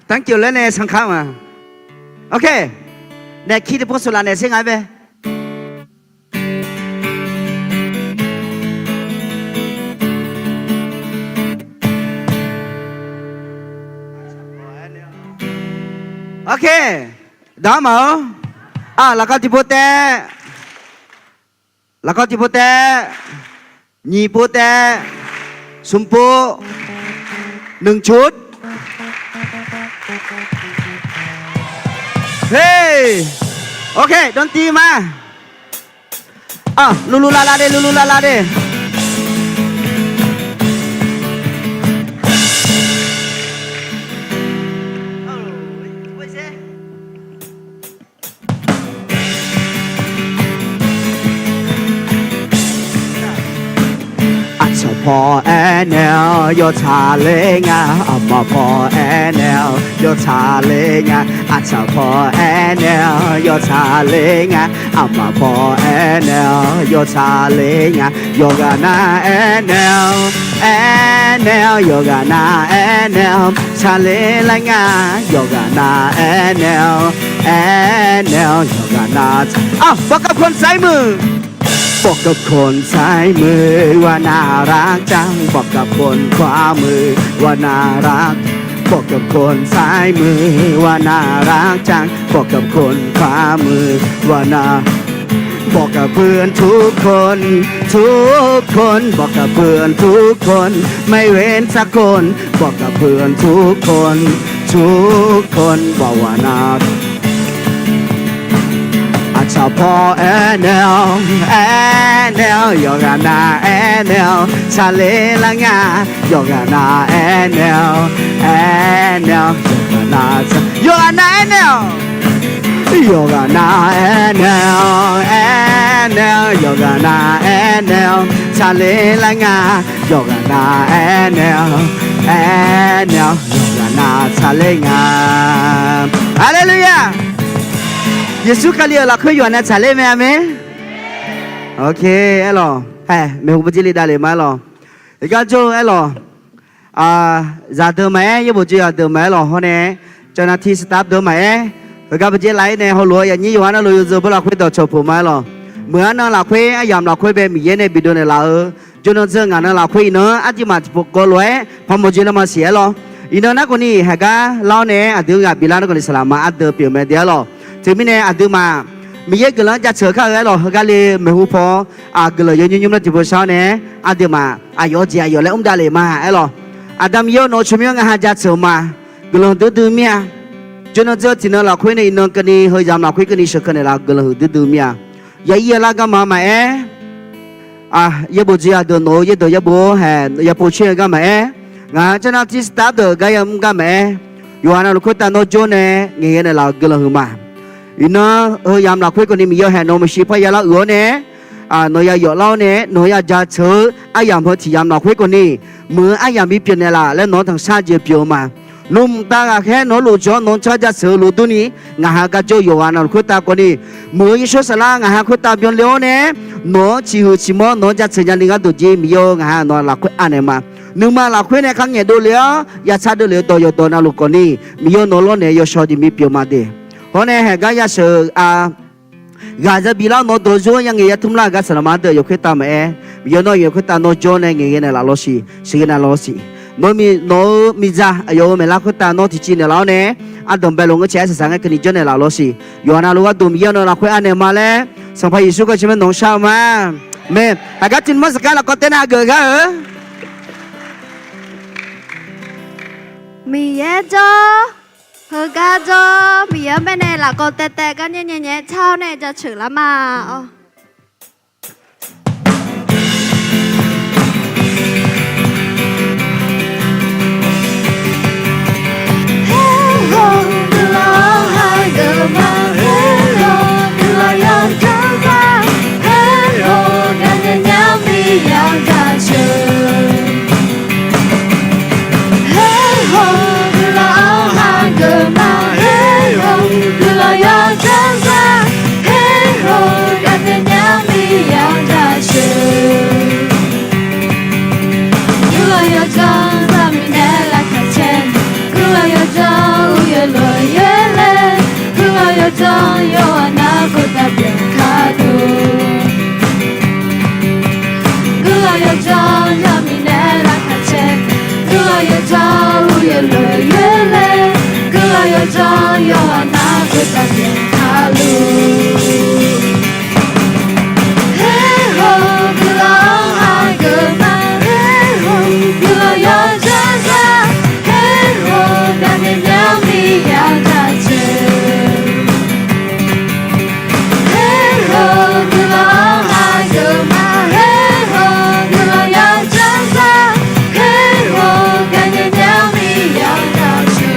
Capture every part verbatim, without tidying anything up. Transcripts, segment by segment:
Thank you laer nae sanqkar ma. Ok. Naeq ki tiqpov saqlaq naeq sher nga-aer bae. Ok. Dawq-anr maq-awr, lafkawv tiqpov taev, lafkawv tiqpov taev, nyiq pov taev, smq pov, หนึ่งชุด. He. Ok, ดนตรีมา. Luvluv lavlav de, luvluv lavlav de. Aqcawq paw aernaeq-awr yawtsaq ler nga. Aqma paw aernaeq-awr yawtsaq ler nga. Aqcawq paw aernaeq-awr yawtsaq ler nga. Aqma paw aernaeq-awr yawtsaq ler nga. Yawqghaq nav aernaeq-awr, aernaeq-awr yawqghaq nav aernaeq-awr tsaqler lar nga. Yawqghaq nav aernaeq-awr, aernaeq-awr yawqghaq nav. บอกกับคนซ้ายมือ บอกกับคนซ้ายมือว่าน่ารักจัง บอกกับคนขวามือว่าน่ารัก บอกกับคนซ้ายมือว่าน่ารักจัง บอกกับคนขวามือว่าน่า บอกกับเพื่อนทุกคน ทุกคน บอกกับเพื่อนทุกคน ไม่เว้นสักคน บอกกับเพื่อนทุกคน ทุกคน บอกว่าน่า Aqcawq paw aernaeq-awr, aernaeq-awr yawqghaq nav aernaeq-awr tsaqler lar nga. Yawqghaq nav aernaeq-awr, aernaeq-awr yawqghaq nav tsaq, yawqghaq nav aernaeq-awr, yawqghaq nav aernaeq-awr, aernaeq-awr yawqghaq nav aernaeq-awr tsaqler lar nga. Yawqghaq nav aernaeq-awr, aernaeq-awr yawqghaq nav tsaqler nga. Haleluya! Yeqsur Kali-euq lafkhoer yawqghaq nav tsaqler mae, aqmeq. Ok, aerlawq. Haeq, maeqhu bawjir le davlef ma aerlawq. Iqgar jawr-eu aerlawq. Zaqdeuq maqaer, yaerbof jawr-eu zaqdeuq maqaer lawq hawr nae, เจ้าหน้าที่ staff deuq maqaer, heugar bawjer lav-ir nae heulof-aer yaqnyir yawqha navluf yawzeu bawr lafkhoer dawqcawq puq ma aerlawq. Meuq-anr nan lafkhoer aryamq lafkhoer bae Miqyaer nae bidov naeqlaf-eu, jawrnan dzeur ngaq nan lafkhoer iqnan-anr aqduimaf tiqpov kawv lof-aer parmawr joe lar ma siq aerlawq. Iqnan narkhawf ni haeqgar lar-awr nae aqdui-anr ghaq biflar narkhawf ni saqlaq ma ardeuv pyeuf mae de aerlawq. Teumirnae aqduimaf Miqyaer guiqlanq-anr jaceuq kar-eu aerlawq, heugar le maeqhu paw-awr, guiqlanq yawnymr nymr lar tiqpov shar-awr nae, aqduimaf aqyawf-eu jeq aqyawf laer mr davlef ma aerlawq. Aqda Miqyaer-awr, nawq-eu tsawrmyanr ngar ha jaceuq ma. Guiqlanq huiqdui dui mir-a. Jawrnan dzeur tiqnan lafkhoer nae iqnan keuvni heuyamq lafkhoer keuvni sheuqkeuv naeqlaf-eu guiqlanq huiqdui dui mir-a. Yaqir yalar garma maqaer, yaerbof jeq aqdeuq nawq-eu yaerdeuq yaerbof-awr haeq yapov coer-eu gar maqaer, ngaq-anr เจ้าหน้าที่ staff deuq gar yamr gar maqaer, yawqha navluf khoertav nawr jawr nae ngaeqghae naeqlaf-euq guiqlanq huiq ma. Iqnan heuyamq lafkhoer khawfni Miqyaer haeq nawq-eu maeqshi parya lar uiq-awr nae, nawq ya yawf lar-awr nae nawq ya jaceuq-eu aryamq heu tiq yamq lafkhoer khawfni, muiq-eu aryamq bipyeuf naeqlaf laer nawq-anr tanqshar jeq pyeuf-eu ma. Nawq mqtav ghaqkhaer nawq-anr lofjawr-awr nawq-anr tsawrhaq jaceuq-eu lofdurni, ngaq ha gar jawr-eu yawqha navluf khoertav khawfni, muiq-eu Yeqsur saflar ngaq ha khoertav byanle-awr nae, nawq-anr ciqhuiq ciqmawr nawq-anr jaceuq nyani gharduq jeq Miqyaer-eu ngaq ha nawq lafkhoer anaeq ma. Nuima lafkhoer nae kharngaeq dovle-awr yatsaq dovlef-eu dawq yawqdawq navluf khawfni, Miqyaer nawq lawrnaeq yawshawr jeq mi pyeuf ma de. Hawr nae haeq gar yasheuq-eu a ghaq yabi lar-awr nawr dawq zor-anr yangaeq yatmr lar-euq gar saqlaq ma deuq yawkhoer tav maqaer, Miqyaer nawr yawkhoer tav nawr jawr nae ngaeqghae naeqlaf lawr siq, sheuqghae naeqlaf lawr siq. Nawq-eu miqdzaq aqyawf-euq maeqlar khoertav nawr tiqciv naeqlaf-awr nae, ardanq bae lof ngeur cae arsaq saq ngae keuvni jawr naeqlaf lawr siq. Yawqha navluf gharduq Miqyaer nawq lafkhoer anaeq ma laer, Sanqpaq Yeqsur Kali tsawrmyanr nawq-anr shar-eu ma. Aqmeq. Aqgar tiqnymr saqkar lafkawv taev nar hageuf gar-eu Miqyaer jawr, heugar jawr, Miqyaer-anr baenae lafkawv taev taev gar nyaer nyae nyae car-awr nae jaceuq lar ma-awr. Yawdzanr zaqmiqnaeq laqkhaq caer, guiqlanq yawdzanr uqyoeq lof-aer yoerle, guiqlanq yawdzanr yawqghaq nar khoertav byanq kar-eu. Guiqlanq yawdzanr zaqmiqnaeq laqkhaq caer, guiqlanq yawdzanr uqyoeq lof-aer yoerle, guiqlanq yawdzanr yawqghaq nar khoertav byanq kar-eu. Her hawr guiqlanq-anr aqgeu ma, her hawr guiqlanq yawdzanr zaq, her hawr gaqnyae myar miqyaq jaceuq. Her hawr guiqlanq-anr aqgeu ma, her hawr guiqlanq yawdzanr zaq, her hawr gaqnyae myar miqyaq jaceuq.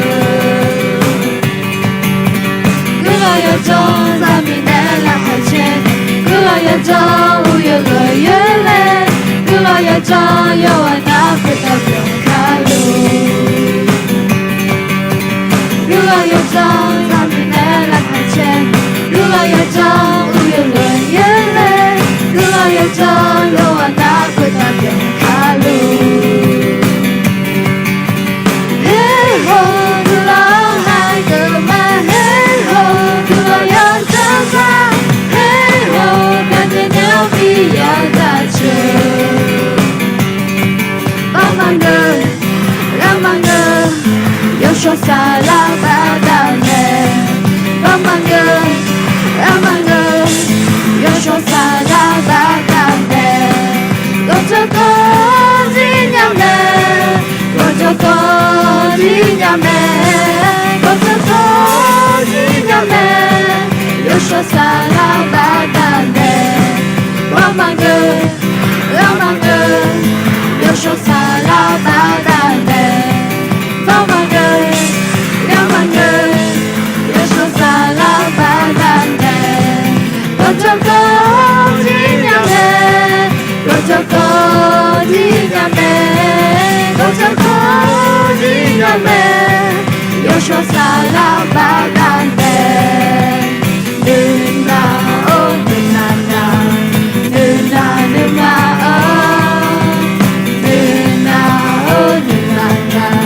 Guiqlanq yawdzanr zaqmiqnaeq laqkhaq caer, guiqlanq yawdzanr uqyoeq lof-aer yoerle, guiqlanq yawdzanr yawqghaq nar khoertav byanq kar-eu. Guiqlanq yawdzanr zaqmiqnaeq laqkhaq caer, guiqlanq yawdzanr uqyoeq lof-aer yoerle, guiqlanq yawdzanr yawqghaq nar khoertav byanq kar-eu. Her hawr guiqlanq-anr aqgeu ma, her hawr guiqlanq yawdzanr zaq, her hawr gaqnyae myar miqyaq jaceuq. Baqmaf ngeur, ghaqmaf ngeur, yawshawr saflar baqdanae. Baqmaf ngeur, ghaqmaf ngeur, yawshawr saflar baqdanae. Gawqjawq gawq jir nya mae, gawqjawq gawq jir nya mae, gawqjawq gawq jir nya mae, yawshawr saflar baqdanae. Baqmaf ngeur, ghaqmaf ngeur, yawshawr saflar baqdanae. Baqmaf ngeur, ghaqmaf ngeur, yawshawr saflar baqdanae. Gawqjawq gawq jir nya mae, gawqjawq gawq jir nya mae, gawqjawq gawq jir nya mae, yawshawr saflar baqdanae. Nuinaq-or nuinaq naq, nuinaq nuima-or, nuinaq-or nuinaq naq,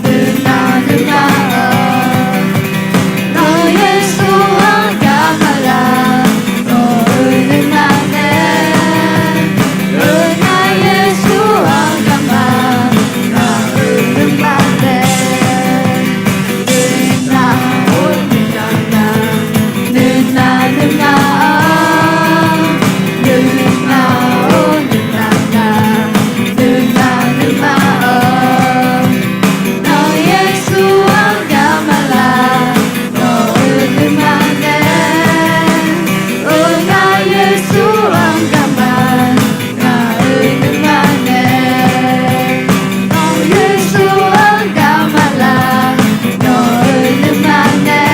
nuinaq nuima-or. Nawq-eu Yeqsur-anr gar maqlar, nawq-euq nuima nae. Oe, ngaq Yeqsur-anr gar ma, ngaq-euq nuima nae. Nuinaq-or nuinaq naq, nuinaq nuima-or, nuinaq-or nuinaq naq, nuinaq nuima-or. Nawq-eu Yeqsur-anr gar maqlar, nawq-euq nuima nae. Oe, ngaq Yeqsur-anr gar ma, ngaq-euq nuima nae. Nawq-eu Yeqsur-anr gar maqlar, nawq-euq nuima nae.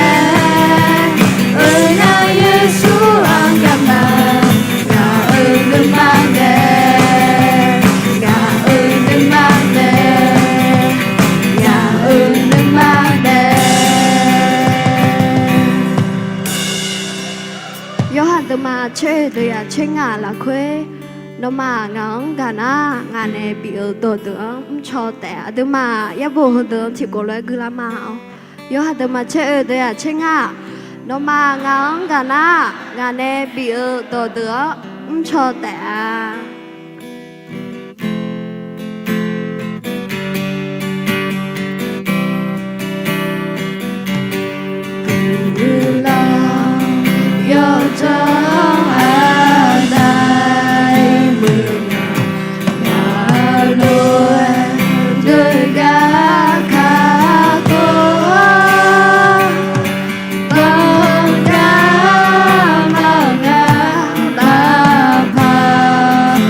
Oe, ngaq Yeqsur-anr gar ma, ngaq-euq nuima nae. Ngaq-euq nuima nae, ngaq-euq nuima nae. Yorhaq deuvma tser oe deuvyaq tser ngaq lafkhoer, nawmaf ngaq-anr gaq nar, ngaq nae bif-euq dawqdeuq-anr mrcaw taef-a. Aqduimaf yaerbof heudeuq-anr tiqkawv lof-aer guilar ma-awq. Yorhaq deuvma tser oe deuvyaq tser ngaq, nawmaf ngaq-anr gaq nar, ngaq nae bif-euq dawqdeuq-anr mrcaw taef-a. Guiqlanq yawdzanr aqnae muiq-a, ngaq lof-aer deuq gar kakhof-a. Bawq gar maqnga maqpaq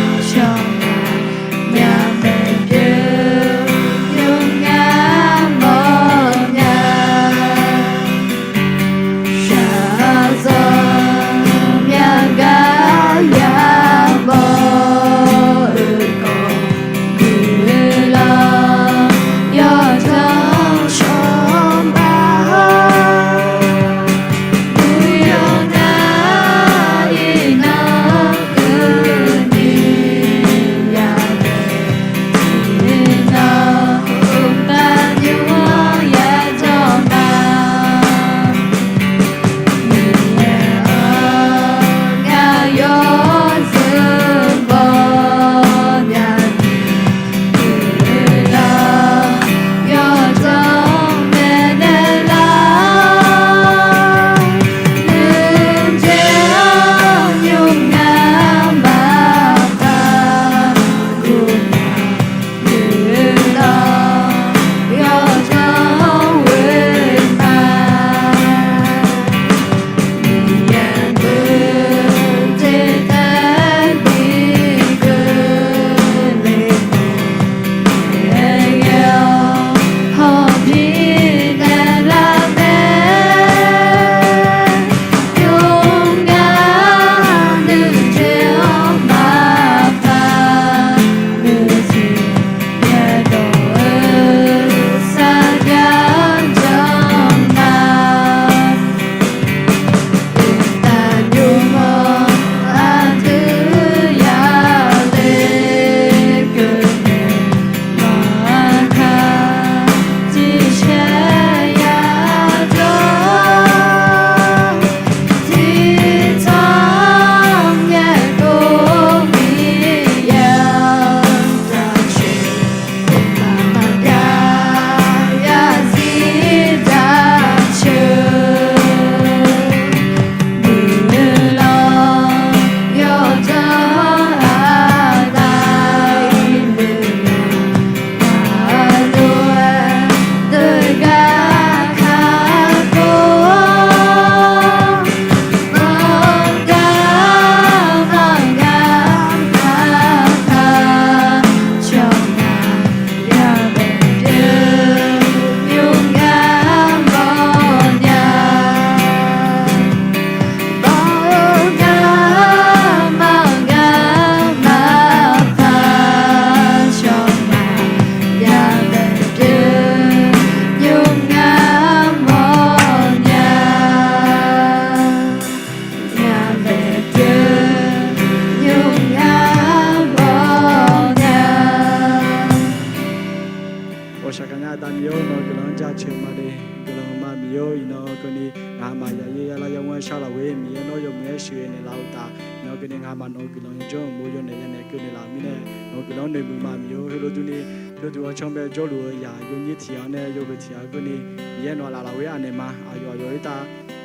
Shaqkhav nya Aqda Miqyaer-or, nawq-eu guiqlanq-anr jaceuq ma le. Guiqlanq ma Miqyaer-or, iqnan keuvni ngaq maqya yaer ya lar yar mr-aer shar laf-eu Miqyaer nawr yawmuiq-aer sheuqghae naeqlaf-eu uqtaf, iqnan keuvni ngaq maqnawq-eu guiqlanq yawjawr-eu uqmov yawnaeq yanaeq keuvnaeq laf-euq mirnae, nawq-eu guiqlanq-anr noeqmuiq ma Miqyaer-or. Heulof durni, yawduq-awr canbae jawrluf-eu yaq yawnyir tiq ghaq-anr nae yawgeuf tiq ghaq-eu keuvni, Miqyaer nawq-anr laf laf-eu aer anaeq ma. Aqyawf aqyawf-aer tav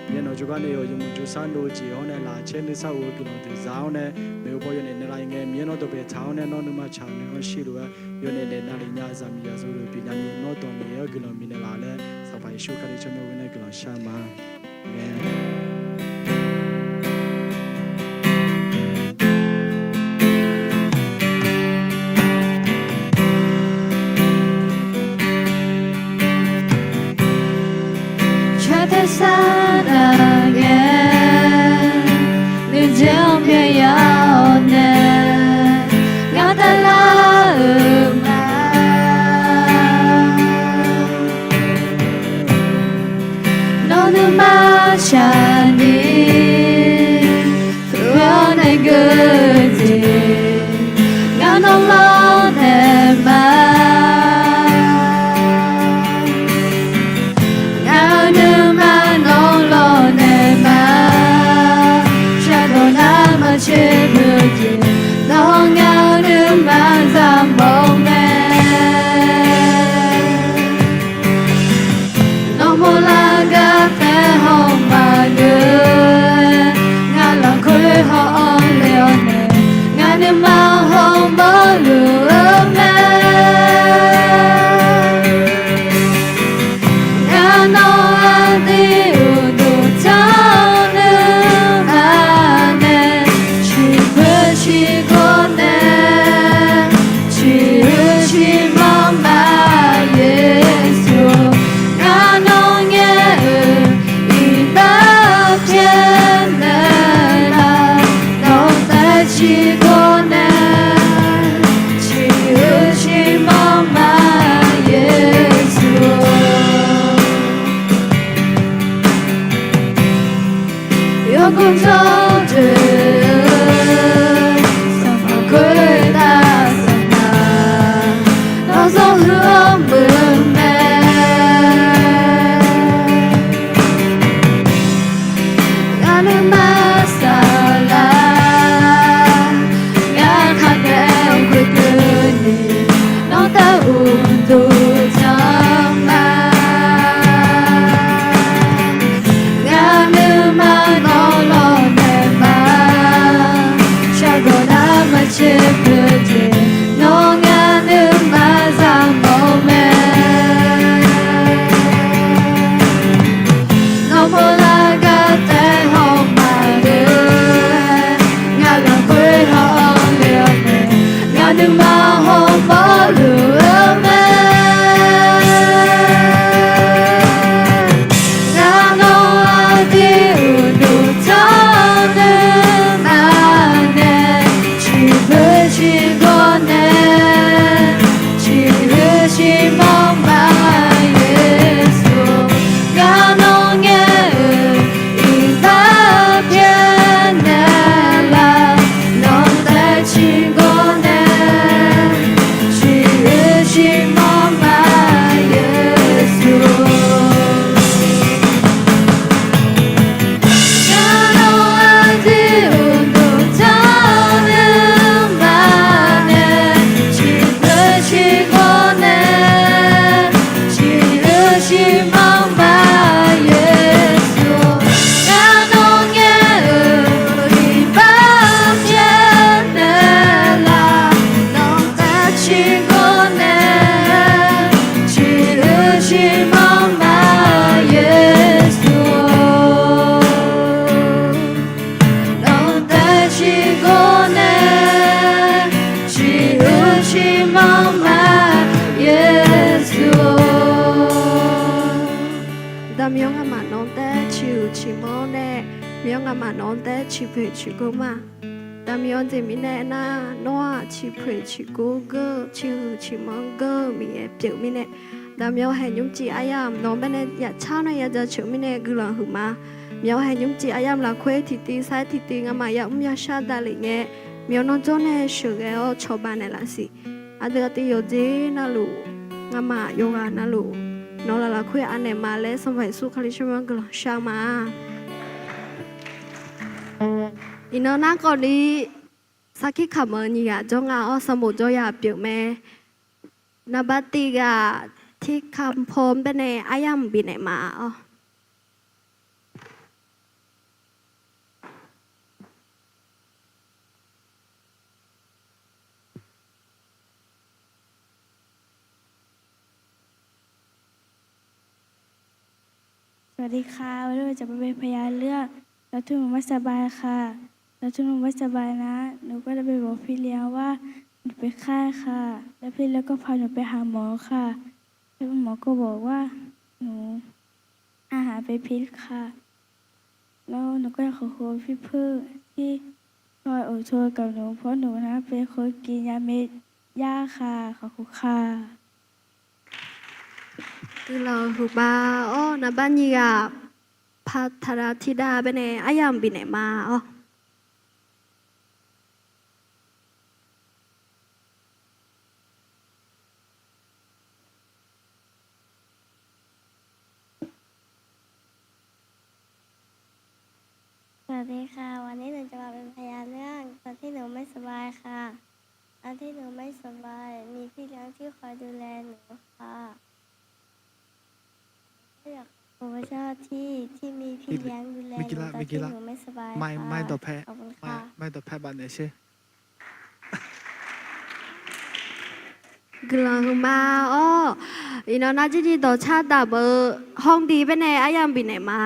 Miqyaer nawq jawrgar nae yawmuiq jawrshar nov-eu jeq-anr nae laf caer nuisar of-eu guiqlanq deuq za-awr nae, maeqhu paw yawnaeq naeqlaf-eu ngae, Miqyaer nawr dawqpaeq tsaq-awr nae nawr nuima tsaq-eu nuikhanr shirluf-aer, yawnaeq naeq navlef nya zaqmiq zaqyo deuq pyeufnya ni nawr dawq naeq-aer guiqlanq bifnaeq laf laer, Sanqpaq Yeqsur Kali tsawrmyanr-eu nae guiqlanq shar ma. Aqmeq. Caer tae sar nar ngae, nuijeq-anr byaev ya-awr nae, ngar taev lar-euq ma. Nawr nuima shaqni, tov-awr nae geur jeq, ngar nawr lawrnaeq ma. Ngar nuima nawr lawrnaeq ma. Shardawq nar maqtser pyeuf jeq, nawr ngar nuima zaqmawf mae. Nawr mawrlar gar taef haw maqdeuq, ngar lafkhoer haw-awr le-awr nae, ngar nuima hawmawr luf-eu mae. Ngar nawr aqdui uqduq tanqnymr ma nae, ciqpoeq ciqgor nae, ciqhuiq ciqmanr ma Yeqsur. Ngar nawr ngaer-euq iqbax pyaeqnaeq laf, nawq-anr taef ciqgor nae, ciqhuiq ciqmanr ma Yeqsur. Yawgor jawr dzoeq-eu, sanqpaq khoertav saqma, nawr zawrhuiq-anr muiq mae. Ngar nuima saflar, ngar khardaef-eu khoerkeuvni, nawr taef uqduq tanq ma. Ngar nuima nawr lawrnaeq ma. Shardawq nar maqtser pyeuf jeq, nawr ngar nuima zaqmawf mae. Nawr mawrlar gar taef haw maqdeuq, ngar lafkhoer haw-awr le-awr nae, ngar nuima hawmawr luf-eu mae. Ngar nawr aqdui uqduq tanqnymr ma nae, ciqpoeq ciqgor nae, ciqhuiq ciqmanr ma Yeqsur. Ngar nawr ngaer-euq iqbax pyaeqnaeq laf, nawq-anr taef ciqgor nae, ciqhuiq ciqmanr ma Yeqsur. Ngar nawr aqdui uqduq tanqnymr ma nae, ciqpoeq ciqgor nae, ciqhuiq ciqmanr ma Yeqsur. Ngar nawr ngaer-euq iqbax pyaeqnaeq laf, nawq-anr taef ciqgor nae, ciqhuiq ciqmanr ma Yeqsur. Nawq-anr taef ciqgor nae, ciqhuiq ciqmanr ma Yeqsur. Aqda Miqyaer, ngamaf nawq-anr taef ciqhuiq ciqmanr nae, Miqyaer, ngamaf nawq-anr taef ciqpoeq ciqgor ma. Aqda Miqyaer, jeq mirnae aernar, nawr-aq ciqpoeq ciqgor geur-eu, ciqhuiq ciqmanr geur-eu Miqyaer pyeuf mirnae, Aqda Miqyaer, haeqnymr cif aryamq nawq-anr baenae yaf car nae ya jaceuq mirnae guiqlanq huiqma. Miqyaer, haeqnymr cif aryamq lafkhoer tiqtiv sar-aer tiqtiv ngamaf yamr yashar davlef ngae, Miqyaer, nawr jawr nae sheuqghae-awr cawba naeqlaf siq. Aqdui aqtiv yawqjeq navluf Ngamaf yawqghaq navluf nawq laf lafkhoer anaeq ma laer Sanqpaq Yeqsur Kali tsawrmyanr guiqlanq shar ma. Iqnan narkhawf ni sarkir kamq-eu nyiq ghaq jawr nga-awr, sanqbof jawr ya pyeuf mae. Naqba tiq ghaq tirkamq paw-anr baenae aryamq bifnaeq ma-awr. Sawasdikha, วันนี้จะมาเป็นพยานเรื่องตอนที่หนูไม่สบายค่ะ ตอนที่หนูไม่สบายนะ หนูก็ได้ไปบอกพี่เลี้ยงว่าหนูเป็นไข้ค่ะ แล้วพี่เลี้ยงก็พาหนูไปหาหมอค่ะ แล้วหมอก็บอกว่าหนู อาหารเป็นพิษค่ะ แล้วหนูก็อยากขอบคุณพี่ๆ ที่คอยอดทนกับหนู เพราะหนูนะเป็นคนกินยาเม็ดยากค่ะ ขอบคุณค่ะ Guiqlanq huiqma-awr, naqba nyiq ghaq paqtaqda tiqdav baenae aryamq bifnaeq ma-awr. Sawasdikha, วันนี้หนูจะมาเป็นพยานเรื่องตอนที่หนูไม่สบายค่ะ ตอนที่หนูไม่สบาย มีพี่เลี้ยงที่คอยดูแลหนูค่ะ ก็อยากขอบคุณพระเจ้าที่ ที่มีพี่เลี้ยงดูแลหนูตอนที่หนูไม่สบายค่ะ ขอบคุณค่ะ Guiqlanq huiqma-awr, iqnan narjir ni dawqcar daq-euq hawrdi baenae aryamq bifnaeq ma.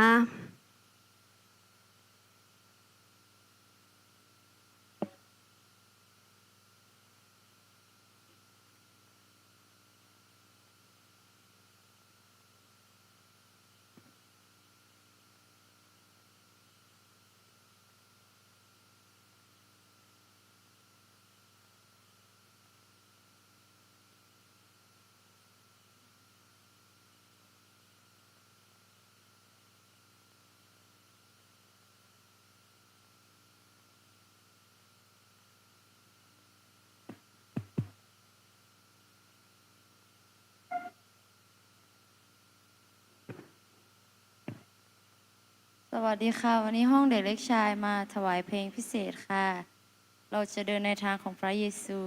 Sawasdikha, วันนี้ห้องเด็กเล็กชายมาถวายเพลงพิเศษค่ะ เราจะเดินในทางของพระเยซู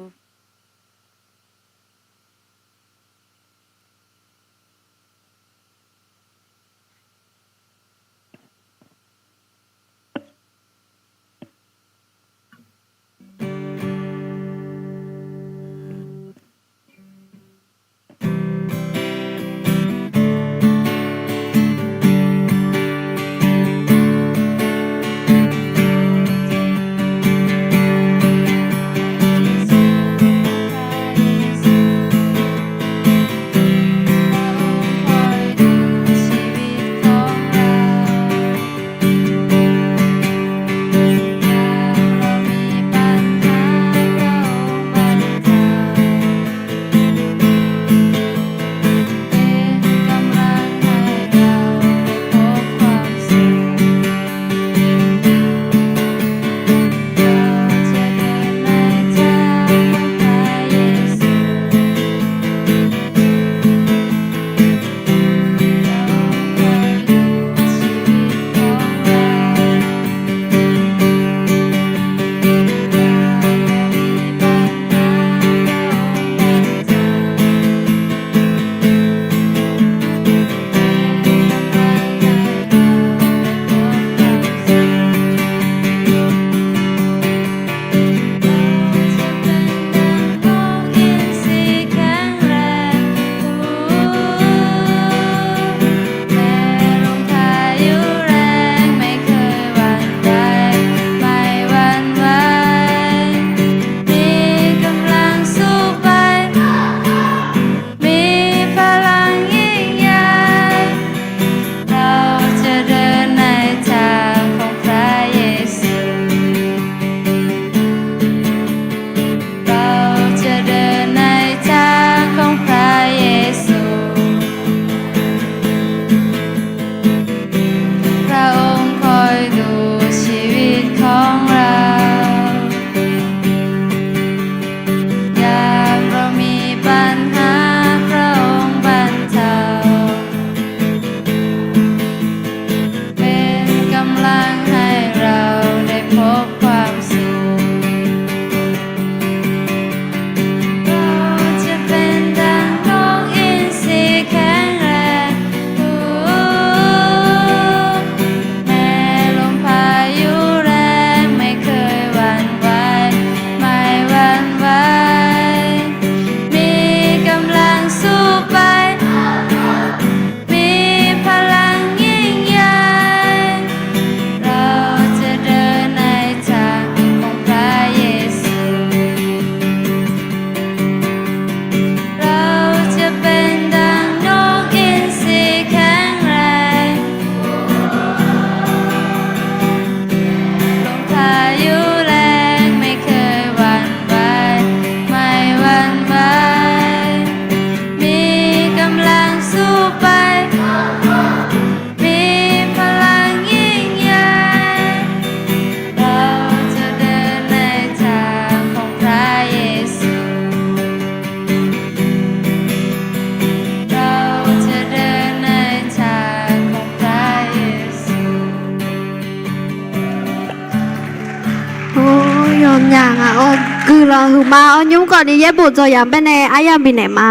Guiqlanq huiqma-awr, nymr khawfni yaerbof dzawyamq baenae aryamq bifnaeq ma.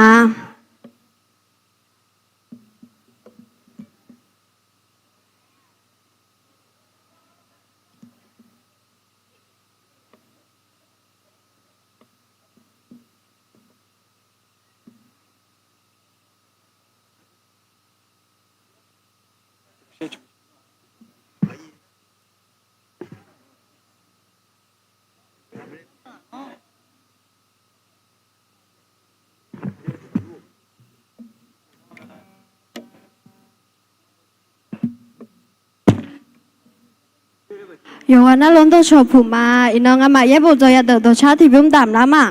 Yawqghaq navluf-anr dawrcawq puq ma. Iqnan ngamaf yaerbof dzawyamq deuq dawqcar tiqbymr damq lar ma.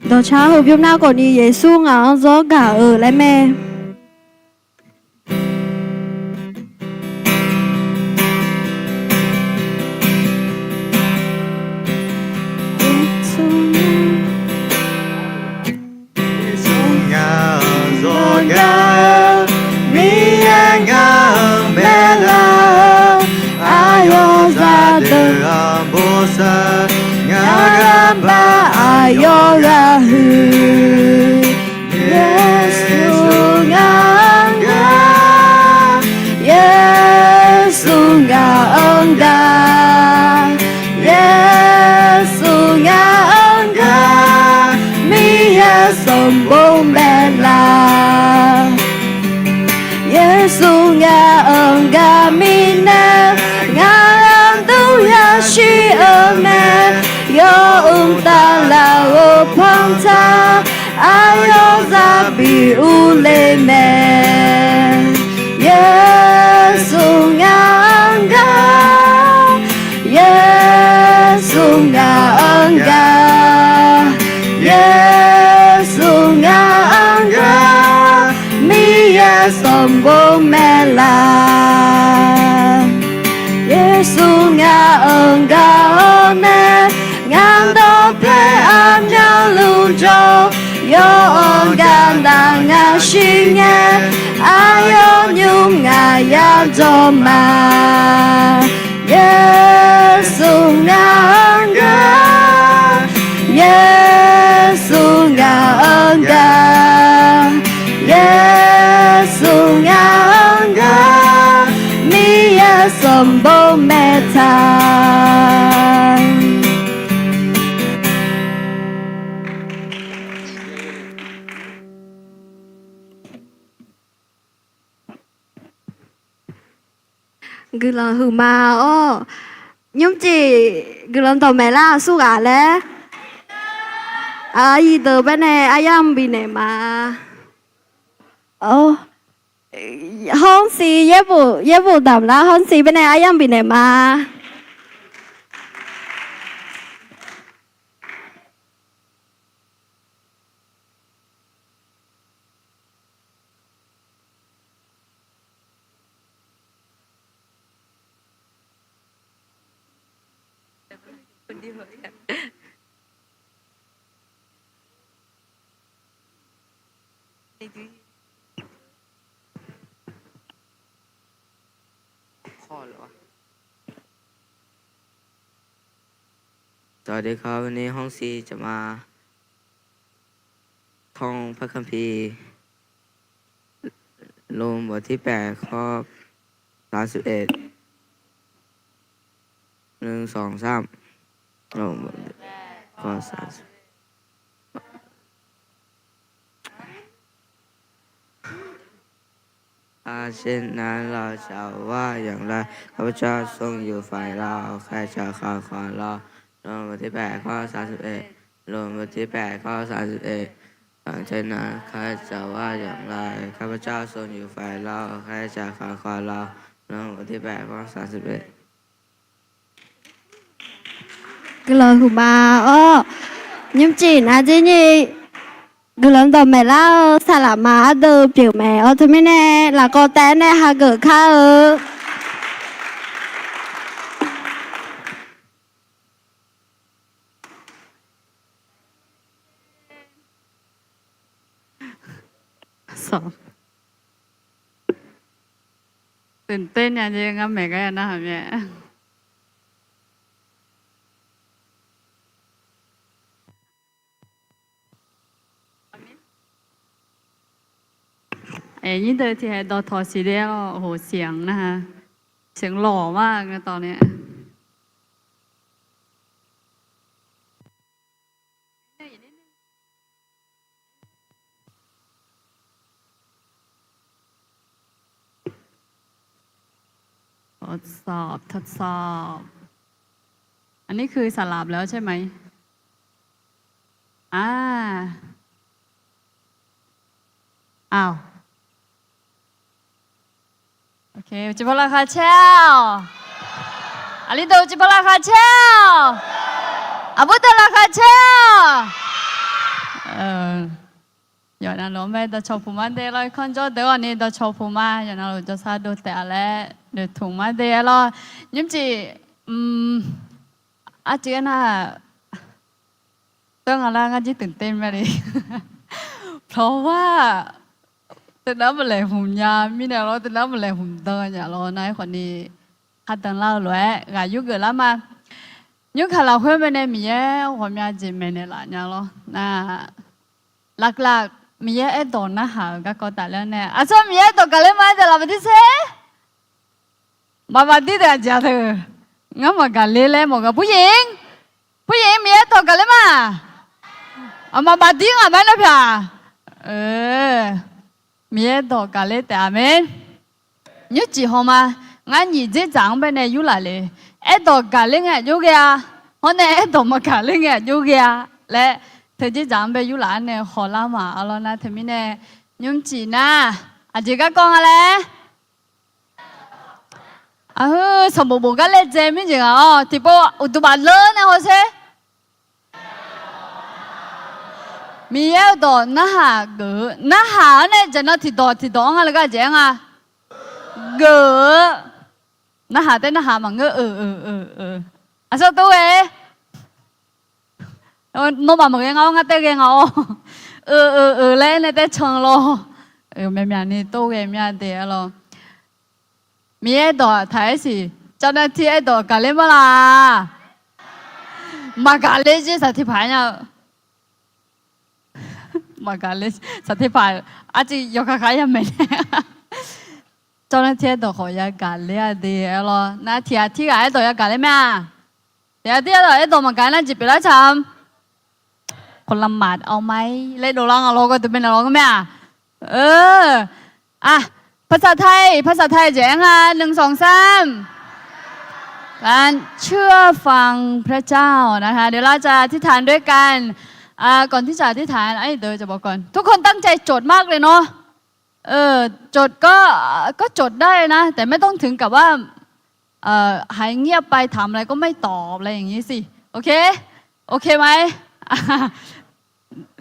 Dawqcar heu bymr nar khawfni Yeqsur ngaq-anr zawr gaq-euq laer mae. Yeqsur ngaq-anr zawr gaq-eu, Miqyaer ngaq-anr baelar-eu, aqyawf zaqdeuq-anr bosav, ngaq-anr ghaq bar aqyawf ghaq huiq. Yeqsur ngaq-anr gaq, Yeqsur ngaq-anr gaq, Yeqsur ngaq-anr gaq, Miqyaer sanqbof maeqlar. Yeqsur ngaq-anr gaq mirnae, ngaq-anr dur yashir-eu mae. Yawmr taflaf-euq panqtsaq, aqyawf zaq bi urle mae. Yeqsur ngaq-anr gaq, Yeqsur ngaq-anr gaq, Yeqsur ngaq-anr gaq, Miqyaer sanqbof maeqlar. Yeqsur ngaq-anr gaq-awr nae, ngaq dawqpae aqmyanluf jawr, yawr-awr gaq naq ngaq shir ngae, aqyawf nymr ngaq yar jawr ma. Yeqsur ngaq-anr gaq, Yeqsur ngaq-anr gaq, Yeqsur ngaq-anr gaq, Miqyaer sanqbof maeqtaq. Guiqlanq huiqma-awr, nymrcif guiqlanq dawqmaeq lar-eu surghaq laer, aqyuif deuq baenae aryamq bifnaeq ma. Hawrsiq, yaerbof damq lar hawrsiq baenae aryamq bifnaeq ma. Sawq de kawv ni hawrsiq jaqma. ท่องพระคัมภีร์ โรมบทที่แปด ข้อสามสิบเอ็ด หนึ่ง สอง สาม โรมบทที่แปด ข้อสามสิบเอ็ด ถ้าเช่นนั้นเราจะว่าอย่างไร ข้าพเจ้าทรงอยู่ฝ่ายเรา ใครจะขัดขวางเรา โรมบทที่แปด ข้อสามสิบเอ็ด โรมบทที่แปด ข้อสามสิบเอ็ด หลังจากนั้นข้าจะว่าอย่างไร ข้าพเจ้าทรงอยู่ฝ่ายเรา ใครจะขัดขวางเรา โรมบทที่แปด ข้อสามสิบเอ็ด Guiqlanq huiqma-awr, nymrcif nar jir nyi guiqlanq dawqmaeq lar-eu saqlaqma ardeuv pyeuf mae. Awr teumirnae lafkawv taef-aer nae hageuf kar-eu Sawq. ตื่นเต้น nya jeq ngar maeq gar ya narhaq mae. Aqnyir deuq tiqhae dawqtawq siq de-a lawr, oqhoq siq-anr nar-a. Siq-anr lawq ma ngar tawv nae.ทดสอบ ทดสอบ อันนี้คือสลับแล้วใช่ไหม อ่า อ้าว โอเค uqcif paw laqkhaq caer-awq. Aqli deuq uqcif paw laqkhaq caer-awq. Aqbur deuq laqkhaq caer-awq. Yawqnan lof-anr bae dawqcawq puq mar de lawr, irkanr jawr deuq-awq ni dawqcawq puq ma. Yawqnan lof jawrsar dov taef-a laer noeqtmq mar de-a lawr. Nymrcif, arcuiv-aer nar, teu nga lar ngar jir ตื่นเต้น ma le. เพราะว่า teunar maqlaeqhmq nya mirnae lawr, teunar maqlaeqhmq dan nya lawr nar, aerkhawf ni khardan lar-eu lof-aer ghaq yurgeuf lar ma. Nymrkaq lafkhoer baenae Miqyaer ghawqmya jeq maeqnaeq laf nya lawr nar, laqlaq Miqyaer aerdawq narhaq-euq garkawv tafler-awr nae, aqsur Miqyaer aerdawq gaqler ma-aer deuq laf maqdir ser. Maqmaqdir deuq aqjeq-a teu. Ngar maqgaqler laer mawf gaq. ผู้หญิง ผู้หญิง Miqyaer aerdawq gaqler ma. Aqma maqdir ngaq ma nar pyaq. Miqyaer aerdawq gaqler taef-a mae. Nymrcif haw ma. Ngar nyiq dzerdzaq-anr baenae yurlaf le. Aerdawq gaqler ngae aqjox ghae-a. Hawr nae aerdawq maqgaqler ngae aqjox ghae-a laer, teu dzerdzaq-anr bae yurlaf-anr nae hawlar ma. Arlawr nar teumirnae, nymrcif nar, aqjeq garkawv nga laer Aqheu, sanqbof bof gar laejae mirjeq ngaq-awr, tiqpov uqduq baf leur nae hawsher. Miqyaer-euq dawq narhaq geuf-eu, narhaq-anr nae jaqnan tiqdawq tiqdawq-anr nga le gar jeq-aer nga. Geuf-eu. Narhaq tae narhaq maqngeur-eu, eu, eu, eu. Aqsur tov ghae. Nawmaf maqghae nga-awr, ngar tae ghae nga-awr. Eu, eu, eu laer nae tae can lawr. Myaqmyaq ni tov ghae mya de-a lawr. Miqyaer dawq taq-aer siq, cavnav tir aerdawq gaqler ma laq? Maqgaqler jer saq tiqpaq nya-eu. Maqgaqler saq tiqpaq, arciv yawkaq kaq yamaeq nae. Cawrnae tir aerdawq khawf yagaq ler-a de-a lawr. Nar tiq ghaq tirghaq aerdawq yagaq ler mae-a? Tiq ghaq tirghaq aerdawq maqgaq nar jeq pyeuflar tsaq-a. Kawqlamaf awq ma-ir laer dovlar nga lawr, gawr deuq bae naeq lawr ngeur mae-a? ภาษาไทย ภาษาไทย jeq-aer nga, หนึ่ง สอง สาม การเชื่อฟังพระเจ้านะคะ เดี๋ยวเราจะอธิษฐานด้วยกัน ก่อนที่จะอธิษฐาน ทุกคนตั้งใจจดมากเลยเนาะ จดก็ ก็จดได้นะ แต่ไม่ต้องถึงกับว่า หายเงียบไป ถามอะไรก็ไม่ตอบ อะไรอย่างนี้สิ โอเค โอเคไหม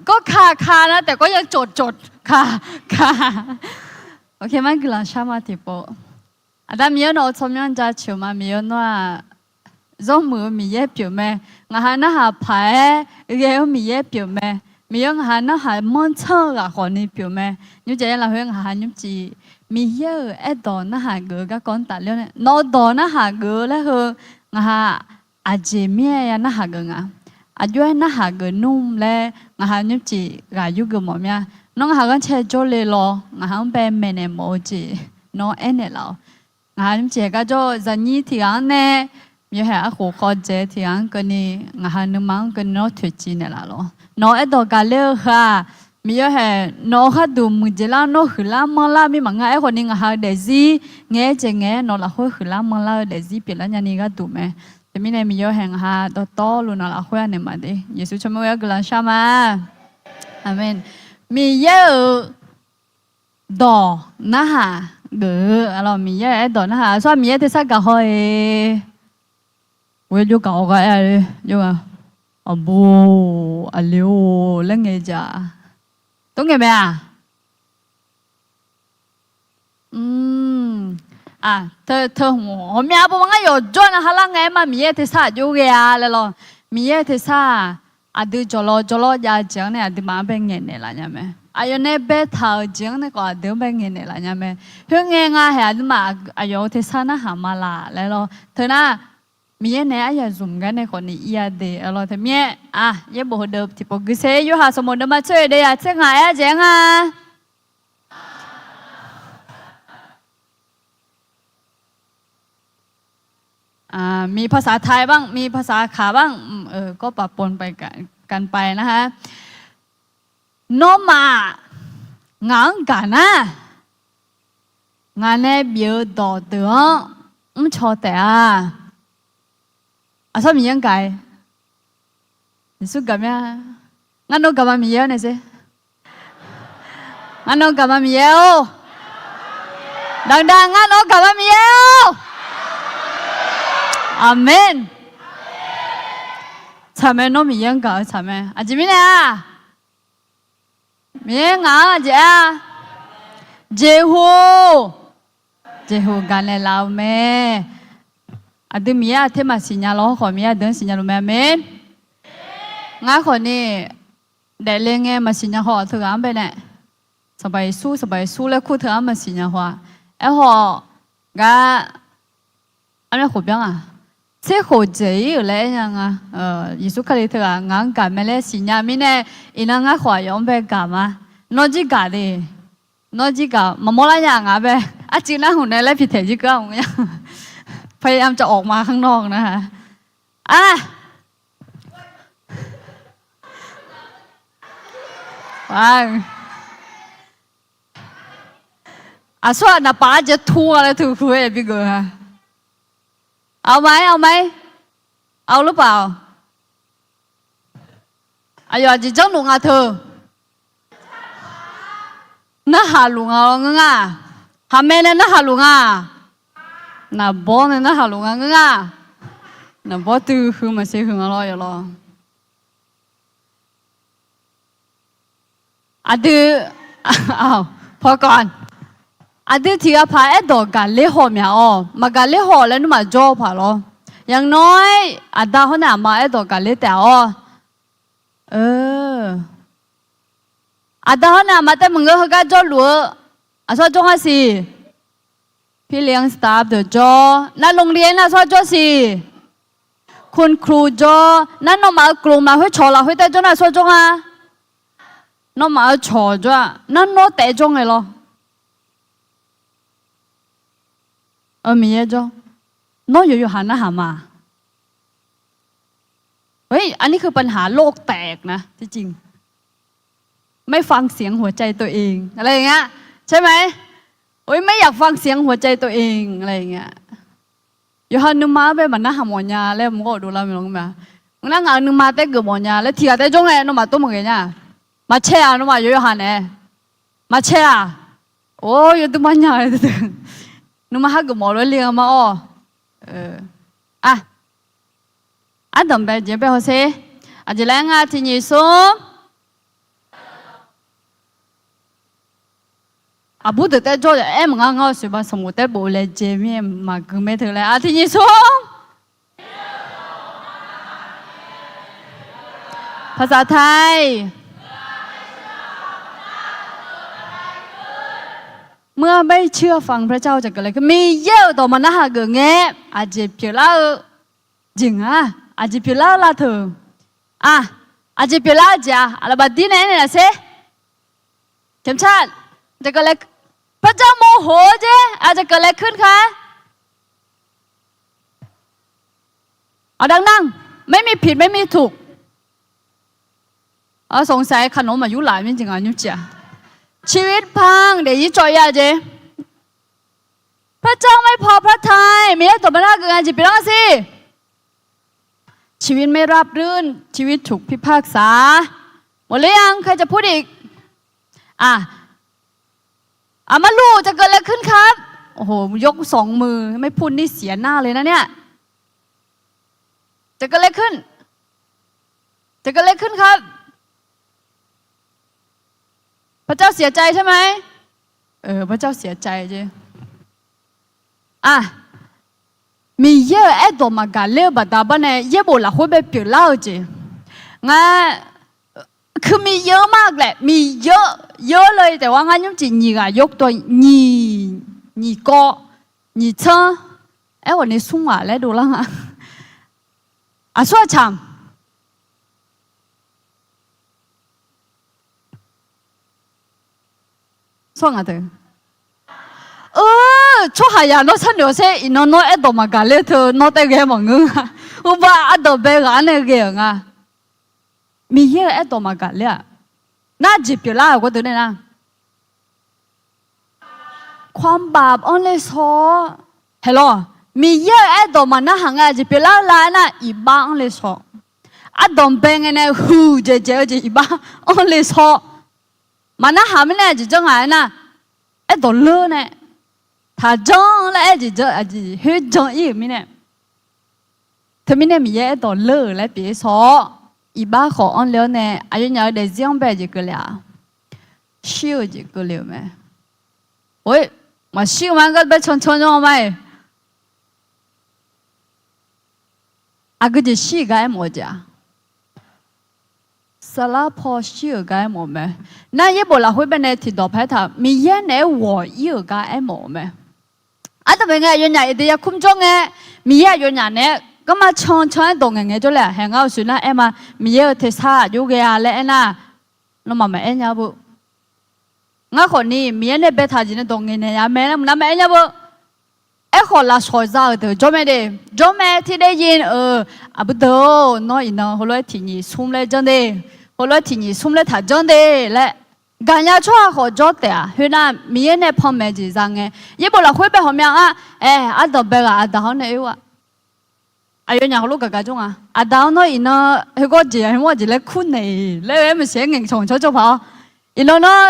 ก็ค่ะ ค่ะนะ แต่ก็ยังจด จด ค่ะ ค่ะ โอเค maqguiqlanq shar ma tiqpov. Aqda Miqyaer nawq-eu tsawrmyanr jaceuq ma. Miqyaer nawr-aq, zanrmuiq-eu Miqyaer pyeuf mae. Ngaq ha narhaq paq-aer ghae-eu Miqyaer pyeuf mae. Miqyaer ngaq ha narhaq manrtsanr-eu ghaq khawf ni pyeuf mae. Nymrjaq-aer lafkhoer ngaq ha nymrcif Miqyaer-euq aerdawq narhaq geuf-eu garkawv-anr tafler-awr nae, nawq-eu dawq narhaq geuf-eu laer heu ngaq ha aqjeq mir-aer ya narhaq geuf nga. Aqjox-aer narhaq geuf nmr laer ngaq ha nymrcif ghaq yurgeuf mawf mya. Nawr ngaq ha ghanrcae jawrle lawr, ngaq ha-anr bae maeqnaeq mawf-eu jeq nawr aernaeq laf-awq. Ngaq ha nymrcif gar jawr-eu zaqnyir tiq ghaq-anr nae, Miqyaer haeq arkhof khawv dzaeq tiq ghaq-anr keuvni, ngaq ha nuima-anr keuvni nawr toeqciv naeqlaf lawr. Nawq-eu aerdawq gaqler-eu heu-aq, Miqyaer haeq nawq-eu gharduq muiqdzaeq lar, nawr huiqlar manrlar mir maqngeur. Aerkhawf ni ngaq ha-eu daefzir ngaeq-aer jeq ngaeq-aer nawq lafkhoer huiqlar manrlar-eu daefzir pyeuflar nyani gharduq mae. Teumirnae Miqyaer haeq ngaq ha dawqtawvluf nawq lafkhoer anaeq maqde. Yeqsur tsawrmyanr ghoer-awr guiqlanq shar ma. Aqmeq. Miqyaer-euq dawq narhaq geuf-eu, Miqyaer-euq aerdawq narhaq, aqsur Miqyaer tersar gaq haw-iq. Ghoer jov gaq haw gar aer-a le, jov-a. Aqbur, aqli-or laer ngaeq jaq. Tov ngaeq mae-aq? Teu hmq ghawqmya bawma ngar yawqjawr nav ha lar ngae aer ma, Miqyaer tersar aqjox ghae-a laer lawr. Miqyaer tersar-aq, aqdui jawqlawr jawqlawr jav-eu jeq-anr nae aqduimaf-anr bae ngaeqnaeq laf nya mae. Aqyawf nae baetaq-euq jeq-anr nae khawf aqdui-anr bae ngaeqnaeq laf nya mae. Khoerngae nga haeq aqduimaf aqyawf-euq tersar narhaq ma laq laer lawr. Teunar, Miqyaer nae aryaq zmq gar nae khawf ni ir-a de-a lawr. Teumirnae, yaerbof heudeuv tiqpov guiser, Yorhaq sanqbof deuvma tser-eu de yaq tser ngaq aer-a jeq-aer nga. มีภาษาไทยบ้าง มีภาษาขาบ้าง อืม เออ ก็ปะปนไปกัน กันไปนะคะ Nawmaf ngaq-anr gaq nar, ngaq nae bif-eu dawqdeuq-anr mrcaw taef-a. Aqsur Miqyaer-anr gaq-ir. Yeqsur gaq mir-a. Ngar nawr gaq ma Miqyaer-awr nae sher. Ngar nawr gaq ma Miqyaer-or. Daqdaq ngar nawr gaq ma Miqyaer-or. Aqmeq. Tsaq mae, nawr Miqyaer-anr gaq-eu tsaq mae. Aqjeq mirnae-aq, Miqyaer ngaq-anr aqjeq-a, jeqhu, jeqhu gaq naeqlaf-eu mae. Aqdui Miqyaer aqter maqsiq nya lawr khawf, Miqyaer aqdui-anr siqnya luf mae. Aqmeq. Ngar khawfni daefle ngae maqsiq nya haw-aq, teughaq-anr bae nae Sanqpaq Yeqsur, Sanqpaq Yeqsur laer kur teughaq-anr maqsiq nya haw-aq. Aerkhawf, gar arnae khof byanr-aq, tser khof dzaeq-ir-euq laer aernya nga. Yeqsur Kali teughaq ngaq-anr gaq mae laer siqnya mirnae, iqnan ngar khawf aqyawf-anr bae gaq ma. Nawr jir gaq de. Nawr jir gaq maqmawr lar nya ngaq bae. Arcuiv nar hmq nae laer piqtaeq jir keuv-a hmq nya. พยายามจะออกมาข้างนอกนะฮะ Aq, aqsur-aq naqpaf arjeq tur-a laer teu ku-aer yabi geuf-a. เอาไหม เอาไหม เอาหรือเปล่า Aqyawf aqjeq janrluf nga teu. Narhaq luf nga-awr ngeur nga. Khaqmae nae narhaq luf nga. Naqbawr nae narhaq luf nga ngeur nga. Naqbawr tui huiq maqsiq huiq nga lawr yawlawr. Aqdui, pawqkawv, aqdui tiqghaq paq aerdawq gaqler haw myaq-awq. Maqgaqler haw laer nmr maqjawr-eu paq lawr. อย่างน้อย aqda hawr nae aqma aerdawq gaqler taef-awq. Aqda hawr nae aqma taef maqngeur heugar jawrluf-eu aqsur jawr nga siq. พี่เลี้ยง staff deuq jawr. Nar โรงเรียน nar aqsur jawr siq. คุณครู jawr. Nar nawmaf-euq gaqlaq khoer cawq lafkhoer taef jawr nar aqsur jawr nga. Nawmaf-euq cawq jawr-aq nar nawr taef jawr ngae lawr. Miqyaer jawr. Nawr yawqyawq haq narhaq ma. อันนี้คือปัญหาโลกแตกนะ ที่จริง ไม่ฟังเสียงหัวใจตัวเอง อะไรอย่างเงี้ย ใช่ไหม ไม่อยากฟังเสียงหัวใจตัวเอง อะไรอย่างเงี้ย Yawqha nuima-anr bae maqnarhaq mawf nya laer maqghae dovlar mae lawr. Ngeur nar ngaq-euq nuima taef geuf mawf nya laer tiqghaq taef jawr ngae nawmaf tov maqghae nya. Maqcae-aq nawmaf yawqyawq haq nae. Maqcae-aq. Or, yawduq mar nya-eu. Nuima hageuf mawf lof-aer le-eu ma-awr. Aq, ardanq bae jeq bae hawsher. Aqjeq laer ngar tiq nyiq smr. Aqbur deuq taef jawr-a aer maqngar ngar-eu soeqba sanqbof taef bof laejae mir-aer maqgeu mae teu laer. Aq, tiq nyiq smr. ภาษาไทย เมื่อไม่เชื่อฟังพระเจ้าจะเกิดอะไรขึ้น Miqyaer-euq dawq maqnar hageuf ngae, aqjeq pyeuflar-eu jeq nga. Aqjeq pyeuflar-eu lavteuq. Aq, aqjeq pyeuflar-eu jeq-aq, aqlaqbaq dir nae aernaeq laf sher. พระเจ้าโมโห jeq, aqjeq เกิดอะไรขึ้นคะ เออ ดังๆ ไม่มีผิด ไม่มีถูก สงสัยขนมอายุหลาย ไม่จริงอ่ะ ชีวิตพัง เดี๋ยวยิ่งจ่อยยา jeq. พระเจ้าไม่พอพระทัย Miqyaer dawq maqnar geuf ngae jeq pyeuflar siq. ชีวิตไม่ราบรื่น ชีวิตถูกพิพากษา หมดหรือยัง ใครจะพูดอีก อ่ะ อ่ะ มาลูก จะเกิดอะไรขึ้นครับ โอ้โห ยกสองมือ ไม่พูดนี่เสียหน้าเลยนะเนี่ย จะเกิดอะไรขึ้น จะเกิดอะไรขึ้นครับ พระเจ้าเสียใจใช่ไหม เออ พระเจ้าเสียใจ jeq. Aq, Miqyaer-euq aerdawq maqgaqler-eu baqda bar nae yaerbof lafkhoer bae pyeuflar-eu jeq. Ngar, keumiq yeu mar-eu glaeq Miqyaer, yeu le taef-aer ngar nymrcif nyiq ghaq yawdawq nyiq, nyiq kawv, nyiq tsanr, aerkhawf ni smr ghaq laer dovlar nga. Aqsur aqcamq Tsawrhaq nga teu. Eur, Tsawrhaqzaq nawr sharnoeq-awr sher, iqnan nawr aerdawq maqgaq ler-eu teu nawr taef ghae mawf ngeur nga. Uqbar ardanq bae ghaq-anr nae ghae-euq nga. Miqyaer-euq aerdawq maqgaq ler-aq, nar jeq pyeuflar-euq gawrdeuq nae nar, ความบาป-anr ler shaw-awr, haeq lawq, Miqyaer-euq aerdawq maqnarhaq ngae aqjeq pyeuflar-eu la aernar, iqbax-anr ler shaw. Ardanq bae ngae nae huiqdzaeq dzaeq-eu jeq iqbax-anr ler shaw. Maqnarhaq mirnae aqjeq janr nga aernar, aerdawq leur nae, taqjanr laer aer jeq jan aqjeq khoer jan ir-euq mirnae, teumirnae Miqyaer aerdawq leur-euq laer pyeuf-ir shaw-awr, iqbax khawf-anr ler-awr nae aqyawfnyaf-euq daefzir-anr bae jeq keuvle-a, shir-eu jeq keuvle-euq mae. Oe, maqshir-eu ma, gar bae cancan janr-eu ma-iq. Aqgeu jeq shir-euq gar aermawf-eu jeq-a, saflar paw shir-euq gar aermawf-eu mae. Nar yaerbof lafkhoer bae nae tiqdawq paq-aer taq, Miqyaer naeq-aer ghawq ir-euq gar aermawf-eu mae. Ardanq bae ngae aqyawfnyaf Eqdeq yarkmr jawr ngae, Miqyaer aqyawfnyaf naeq-aer garma cancan-aer dawq ngaeqngae jawrle-aq, haeq ngar-euq shuif nar aer ma, Miqyaer-euq tersar aqjox ghae-a laer aernar, nawmaf maqaer nya beu. Ngar khawf ni Miqyaer nae baetaq jeq nae dawq ngaeqnaeq ya mae laer maqnar maqaer nya beu. Aerkhawf lafsawq za-euq deuq jawr mae de. Jawr mae, ที่ได้ยิน-euq, aqbur deuq-or, nawr iqnan heulof-aer tiq nyiq smr laer janr de, heulof-aer tiq nyiq smr laer taq janr de laer gaqnya tsawrhaq khawf jawr taef-aq, khoernar Miqyaer nae panmaeq jeq za ngae, yaerbof lafkhoer bae hawqmya-a. Aer, ardanq bae ghaq aqdaq-anr nae oe-a. Aqyawfnyaf heulof gaqgaq jawr nga. Aqdaq-anr nawr iqnan heugawr jeq-a, heugawr jeq laer kurnaeq laer-eu aer maqsiq-aer ngaeqcawq ngaeqcawq cawq paq-awr, iqnan nawr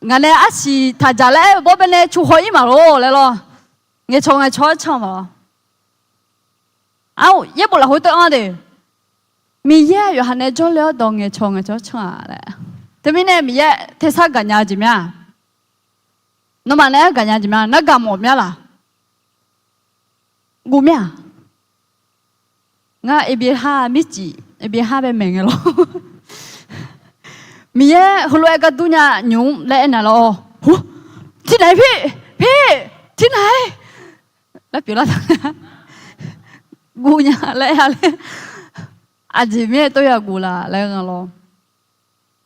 ngaq nae arsiq taqdzaq laer aer-eu bawr bae nae cu haw ir maqlor laer lawr. Ngaeqcawq ngaeqcawq-aer can maqlor. Aq, yaerbof lafkhoer teu-anr de, Miqyaer aqyawf ha nae jawrle-awr dawq ngaeqcawq ngaeqcawq-aer can-a laer. Teumirnae Miqyaer tersar gaqnya-eu jeq mya. Nawmaf nae-aer gaqnya jeq mya, nar gaq mawf mya laq? Guv mir-aq? Ngar eqbyaer har mircif, eqbyaer har bae maeq ngae lawr. Miqyaer heulof-aer gar dur nya nymq-mr laer aernaeq lawr. Hu, tirnaeq-ir pir, pir, tirnaeq-ir laer pyeuflar taq. Guv nya laer aer-a laer. Aqjeq mirnae tov ya guv laf laer nga lawr.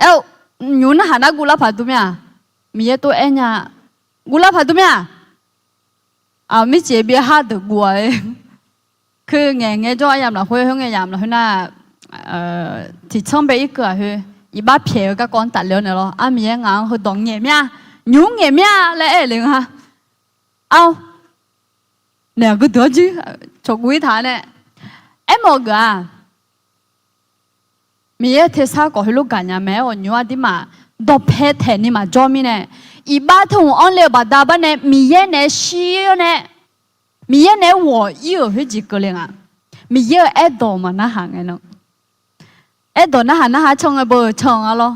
Aer-eu, nymq narhaq nar guvlar paq dur mir-aq? Miqyaer tov aer nya. Guvlar paq dur mir-aq? Aq, mircif byaer har deuq guv-a. Keu ngaeq ngaejawr aryamq lafkhoer, khoerngae yamq lafkhoer nar, tiqtsanr bae irkeuv-aq khoer, iqbax pyaeq-eu garkawv-anr tafle-awr naeq lawr. Ar, Miqyaer ngaq-anr heudawq ngaeq mir-a, nymq-mr ngaeq mir-a laer aer le nga. Ar, naeq aqgeu deuq-anr jir cawqguv ir taq-a nae. Aermawf geuf-aq, Miqyaer tersar khawf heulof gaqnya mae. Aerkhawf nymq-mr aqdirmaf dawqpae taeq ni maqjawr mirnae, iqbax teu hmq-anr le-eu baqda bar nae Miqyaer naeq-aer shir-awr nae, Miqyaer naeq-aer ghawq ir-euq khoerjeq keuvle nga. Miqyaer-euq aerdawq maqnarhaq ngae nan, aerdawq narhaq narhaq-aer can ngae beu can-eu nga lawr.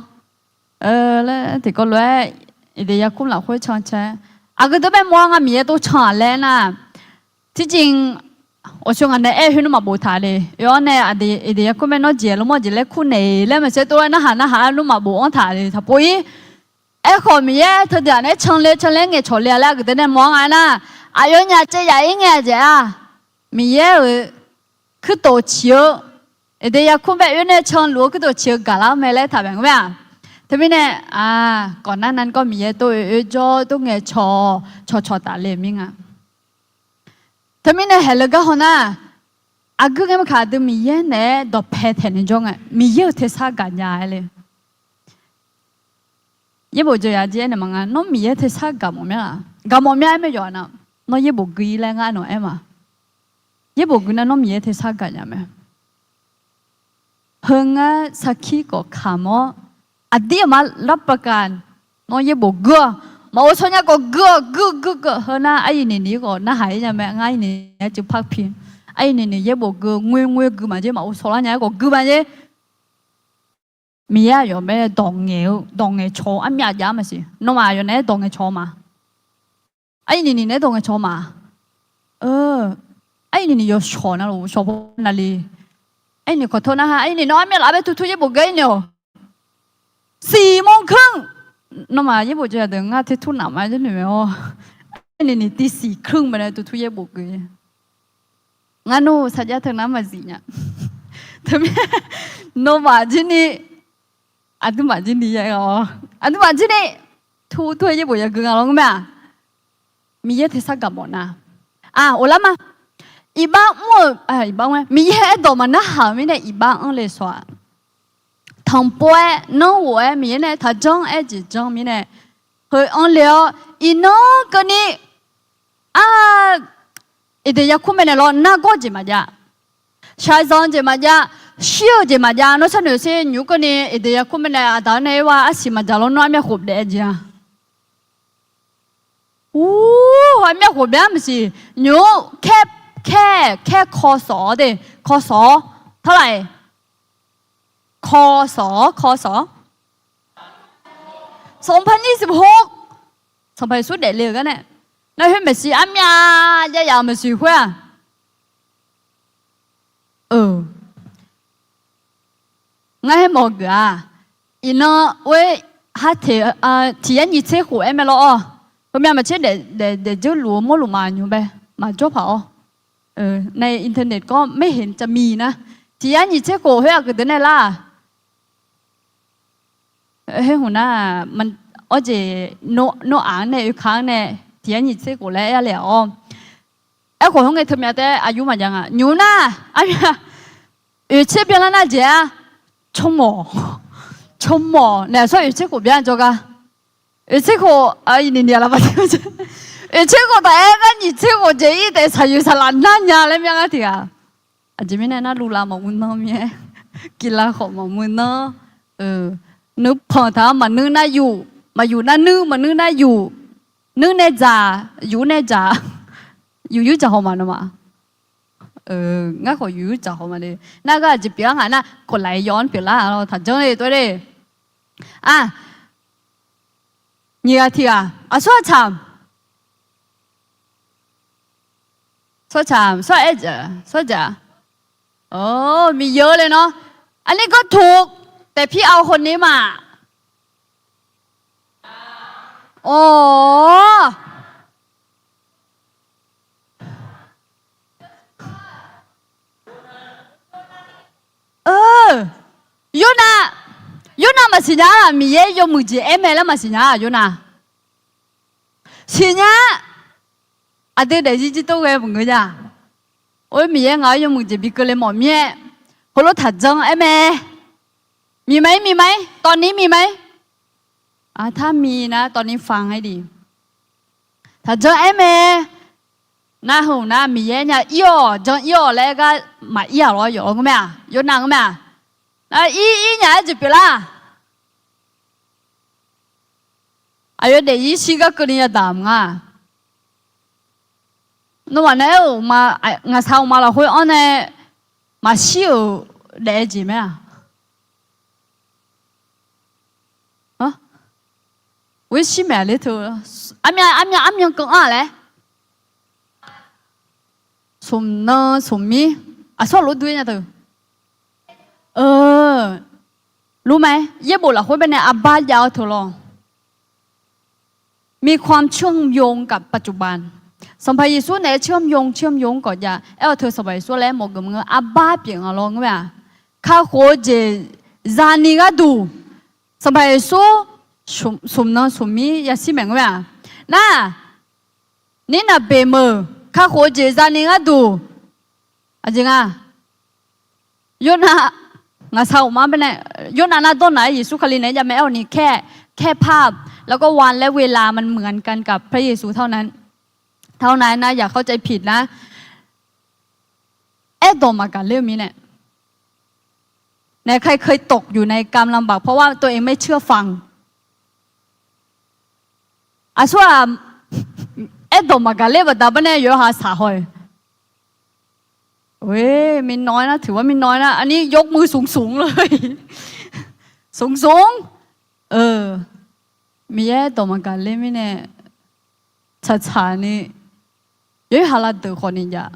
Laer tiqkawv lof-aer Eqdeq yarkmr lafkhoer can cae, aqgeu deuq bae mawr-a nga Miqyaer tov can-aq laer nar, tirjir, awqshoe ngaq nae aer khoer nawmaf boftaq le. Oe-awr nae Eqdeq yarkmr bae nawr jeq lawrmawr jeq laer kurnaeq laer maqsiq tov-aer narhaq narhaq-aer nawmaf bof-anr taq le taqpov-ir. Aerkhawf Miqyaer teudeuq-aq naeq-aer can le can le-aer ngaeqcawq le-a laer aqgeu deuq nae mawr-a nga aernar, aqyawfnyaf caev yaf-ir ngae-a jeq-aq, Miqyaer-euq kuirtof ciq-eu, Eqdeq yarkmr bae oe nae canluf-eu kuirtof ciq-eu gaqlar-eu mae laer taq maeq ngeur mae-aq. Teumirnae, kawfnar navni kawv Miqyaer tov oe oe jawr tov ngaeqcawq cawqcawq taf le mir nga. Teumirnae haeqle gar haw nar, aqgeu ngae maqkaq aqdui Miqyaer naeq-aer dawqpae taeq ni jawr ngae Miqyaer-euq tersar gaqnya-aer le. Yaerbof jeuq yaq jir aernaeq maqnga, nawr Miqyaer tersar gaq mawf mya-a? Gaq mawf mya-aer mae yawf-a nar, nawr yaerbof gui-ir laer ngar nawq aer ma. Yaerbof gui nar nawr Miqyaer tersar gaqnya mae. Heu ngar sarkir khawf kamq-awr, aqdir aqma larpaqkaq, nawr yaerbof gui-awq. Maqghov shawr nya khawf gui-awq, gui gui gui. Heu nar aryuif niq niq-ir khawf narhaq-ir nya mae. Ngar aryuif niq niq-aer cuiv par pi. Aryuif niq niq yaerbof gui, ngoer ngoer gui maqjer, maqghov shawrlar nya-aer khawf gui maqjer. Miqyaer aqyawf mae dawq ngaeq-eu dawq ngaeqcawq-eu armyav jav maqsiq. Nawmaf aqyawf naeq-aer dawq ngaeqcawq-eu ma. Aryuif niq niq naeq-aer dawq ngaeqcawq-eu ma. Aryuif niq niq yawshawq navluf shawq paw navle. Aryuif niq kawqtawv narhaq, aryuif niq nawr armyav laf-aer bae turtur yaerbof gui-ir ni-awq. สี่โมงครึ่ง Nawmaf yaerbof jawr yadeuq ngar ter tur naf ma jir noeq mae-awr. Aryuif niq niq ตีสี่ครึ่ง baqnae turtur yaerbof gui. Ngar nawr sarjax teu nar maqzif nya. Teumirnae nawmaf jir ni, aqduimaf jir ni ya-ir-awq. Aqduimaf jir ni turtur yaerbof yagui nga lawr ngeur mae-aq. Miqyaer tersar gaq mawf nar, a, oqlar ma. Iqbax mr-euq, iqbax mr-aer, Miqyaer aerdawq maqnarhaq-euq mirnae iqbax anr le sawq-aq. Tanqpov-aer nanrghof-aer Miqyaer nae taqjanr aer jeq janr mirnae, heu anr le-awr iqnan keuvni, a, Eqdeq yarkur maeqnaeq lawr nargawr jeq maqjav, shaqzanq jeq maqjav, shir-eu jeq maqjav. Nawr sharnoeq sher, nymq-mr keuvni Eqdeq yarkur maeqnaeq aqdaq-anr nae Erwa arsiq maqdzaq lawr nawr armyav khof daef-aer jeq-a. Ur, armyav khof byav maqsiq, nymq-mr kaer, kaer, kaer kawsawq-awr de, kawsawq-awr, tawrlaf-iq, kawsawq-awr, kawsawq-awr, sanqpaq nyiq siq hawr, Sanqpaq Yeqsur daefle-euq gar nae, nar khoer maeqshi armyav jav yaf-euq maeqshi khoer-aq, ngar haer mawf-eu geuf-aq, iqnan oer, ha teq, tiq yar nyiq tser khof-aer mae lawr-awr, heumyav maqtser daefdzeur luf-eu mawrluf maqnymr bae, maqjawr paq-awr, nae internet gawr maerheq cav miq nar, tiq yar nyiq tser khof khoer-aq geuf deuq nae lar-aq, Her hmq nar, awr jeq, nawr aq-anr nae oeka-anr nae tiq yar nyiq tser khof laer aer-a le-awr, aerkhawf hawr ngae teumyav taef-aer aqyur maqjav nga nymq nar, armyav oeqtser byanlar nar jeq-a, tsawrmawq, tsawrmawq naeq-aq sawr oeqtser khof byan jawrgar, oeqtser khof, iqniq niq-a laf, oeqtser khof taf-aer gar nyiq tser khof jeq-ir taef saqyoeq saqlaq nar nya laer myanr ngar tiq ghaq. Aqjeq mirnae nar luvlav maqmuiq nanr mir-aer, kiqlav khawf maqmuiq nanr, nuirpanq taq-anr maqnuir nar yuf, maqyuf nar nuir, maqnuir nar yuf, nuir nae dzaq, yuf nae dzaq, yuf yur dzaq haw ma nawmaf. Ngar khawf yuf yur dzaq haw ma de. Nar gar aqjeq pyeuflar nga nar, กดไลค์ yaw-anr pyeuflar-a lawr taqjanr le tov-aer de. A, nyiq ghaq tiq ghaq aqsur aqtsaq, sawrtsaq, sawr-aer, sawrjaq, Miqyaer le nawr, aqnir gawr toq taef pir-a haw ni ma. Awr, Yornav, Yornav maqsiq nya-a. Miqyaer yawmuiq jeq aer mae laer maqsiq nya-a. Yornav siqnya. Aqdui daefzir jir tov ghae maqngeur nya. Or, Miqyaer ngaq-anr yawmuiq jeq bi keuvle mawf mir-aer, heulof taqjanr aer mae. Miqma-ir, miqma-ir, tawvni miqma-ir. Aqtar miq nar tawvni fanq-aer di. Taqjanr aer mae. Nar heu nar Miqyaer nya ir-awq, janr ir-awq laer aer gar maqir-aq lawr yawf-awr ngeur mae-aq, Yornav ngeur mae-aq. Nar ir, ir nya-aer jeq pyeuflar. Aqyawf daefzir shir gar keuvni yadaq mq nga. Nawmaf nae aer-euq ma, ngaqshaq uqma lafkhoer anr nae maqshir-euq daef-aer jeq mae-aq. Ghoer shir maeq-aq ler teu. Armyav, armyav, armyav keuv-anr-aq laer. Smq nan smq mir. Aqsur lof dui-aer nya teu. Lur mae, yaerbof lafkhoer baenae arbar jav-awr teu lawr. มีความเชื่อมโยงกับปัจจุบัน Sanqpaq Yeqsur naeq-aer เชื่อมโยง เชื่อมโยง khawf jav aer-awr teu Sanqpaq Yeqsur laer mawf geuf maqngeur, arbar pyeuf nga lawr ngeur mae-aq. Kakhof-eu jeq zani gharduq, Sanqpaq Yeqsur smq nan smq mir yashir maeq ngeur mae-aq. Nar, nirnaq beq meuq kakhof-eu jeq zani gharduq, aqjeq nga. Yornav, ngaqshaq uqma baenae, Yornav nar dawrnaq-aer Yeqsur Kali naeq-aer jav mae aer-awq ni kaer, แค่ภาพ แล้วก็วัน และเวลา มันเหมือนกันกับพระเยซูเท่านั้น เท่านั้นนะ อย่าเข้าใจผิดนะ Aerdawq maqgaq ler-eu mirnae, ไหนใครเคยตกอยู่ในกำลำบาก เพราะว่าตัวเองไม่เชื่อฟัง Aqsur-aq, aerdawq maqgaq ler baqda bawrnae yawqha saq haw-eu. มีน้อยนะ ถือว่ามีน้อยนะ อันนี้ยกมือสูงๆเลย สูงๆ Miqyaer aerdawq maqgaq ler mirnae, tsaqtsaq ni, yawqha lavdeuq khawf ni jav.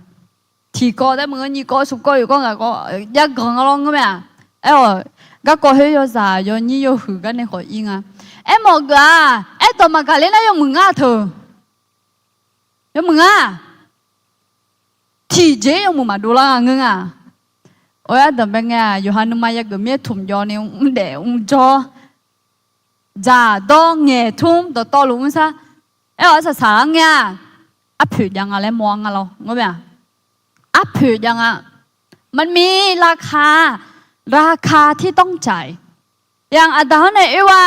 Tiqkawv taef maqngeur, nyiq kawv, smq kawv, oeq kawv, ngaq kawv, jav ganq nga lawr ngeur mae-aq. Aer-awq, garkawv khoer yawzaq yawnyir yawhuiq gar nae khawf ir nga. Aermawf geuf-aq, aerdawq maqgaq ler nar yawmuiq ngar teu. Yawmuiq nga. Tiqjeq yawmuiq maqdov lar nga ngeur nga. Oe, ardanqbae ngae-aq, yawqha nuima yageuf mir-aer tmq jawv ni mrdaef mrjawr, dzaq dawr ngaeq tmr dawqtawvluf mr sar. Aer-awq, arsaq saq-ar ngae-aq, arpoeq jav nga laer mawr-a nga lawr, ngeur mae-aq. Arpoeq jav nga. มันมีราคา ราคาที่ต้องจ่าย yaq aqda-anr nae oerwa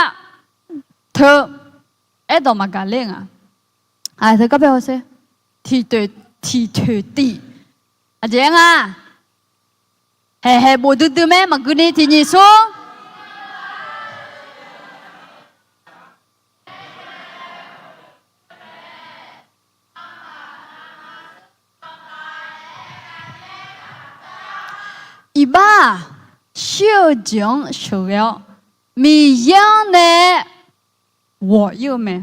teu aerdawq maqgaq ler nga. Teu garbae hawsher, tiqtoeq tiqtoeq tif aqjeq-aer nga. Haeqhaeq bof duidui mae, maqgui ni tiqnyiq smr. Iqbax-aq, shir-eu jeq-anr sheuqghae-awr, Miqyaer-anr nae ghawq-ir-eu mae.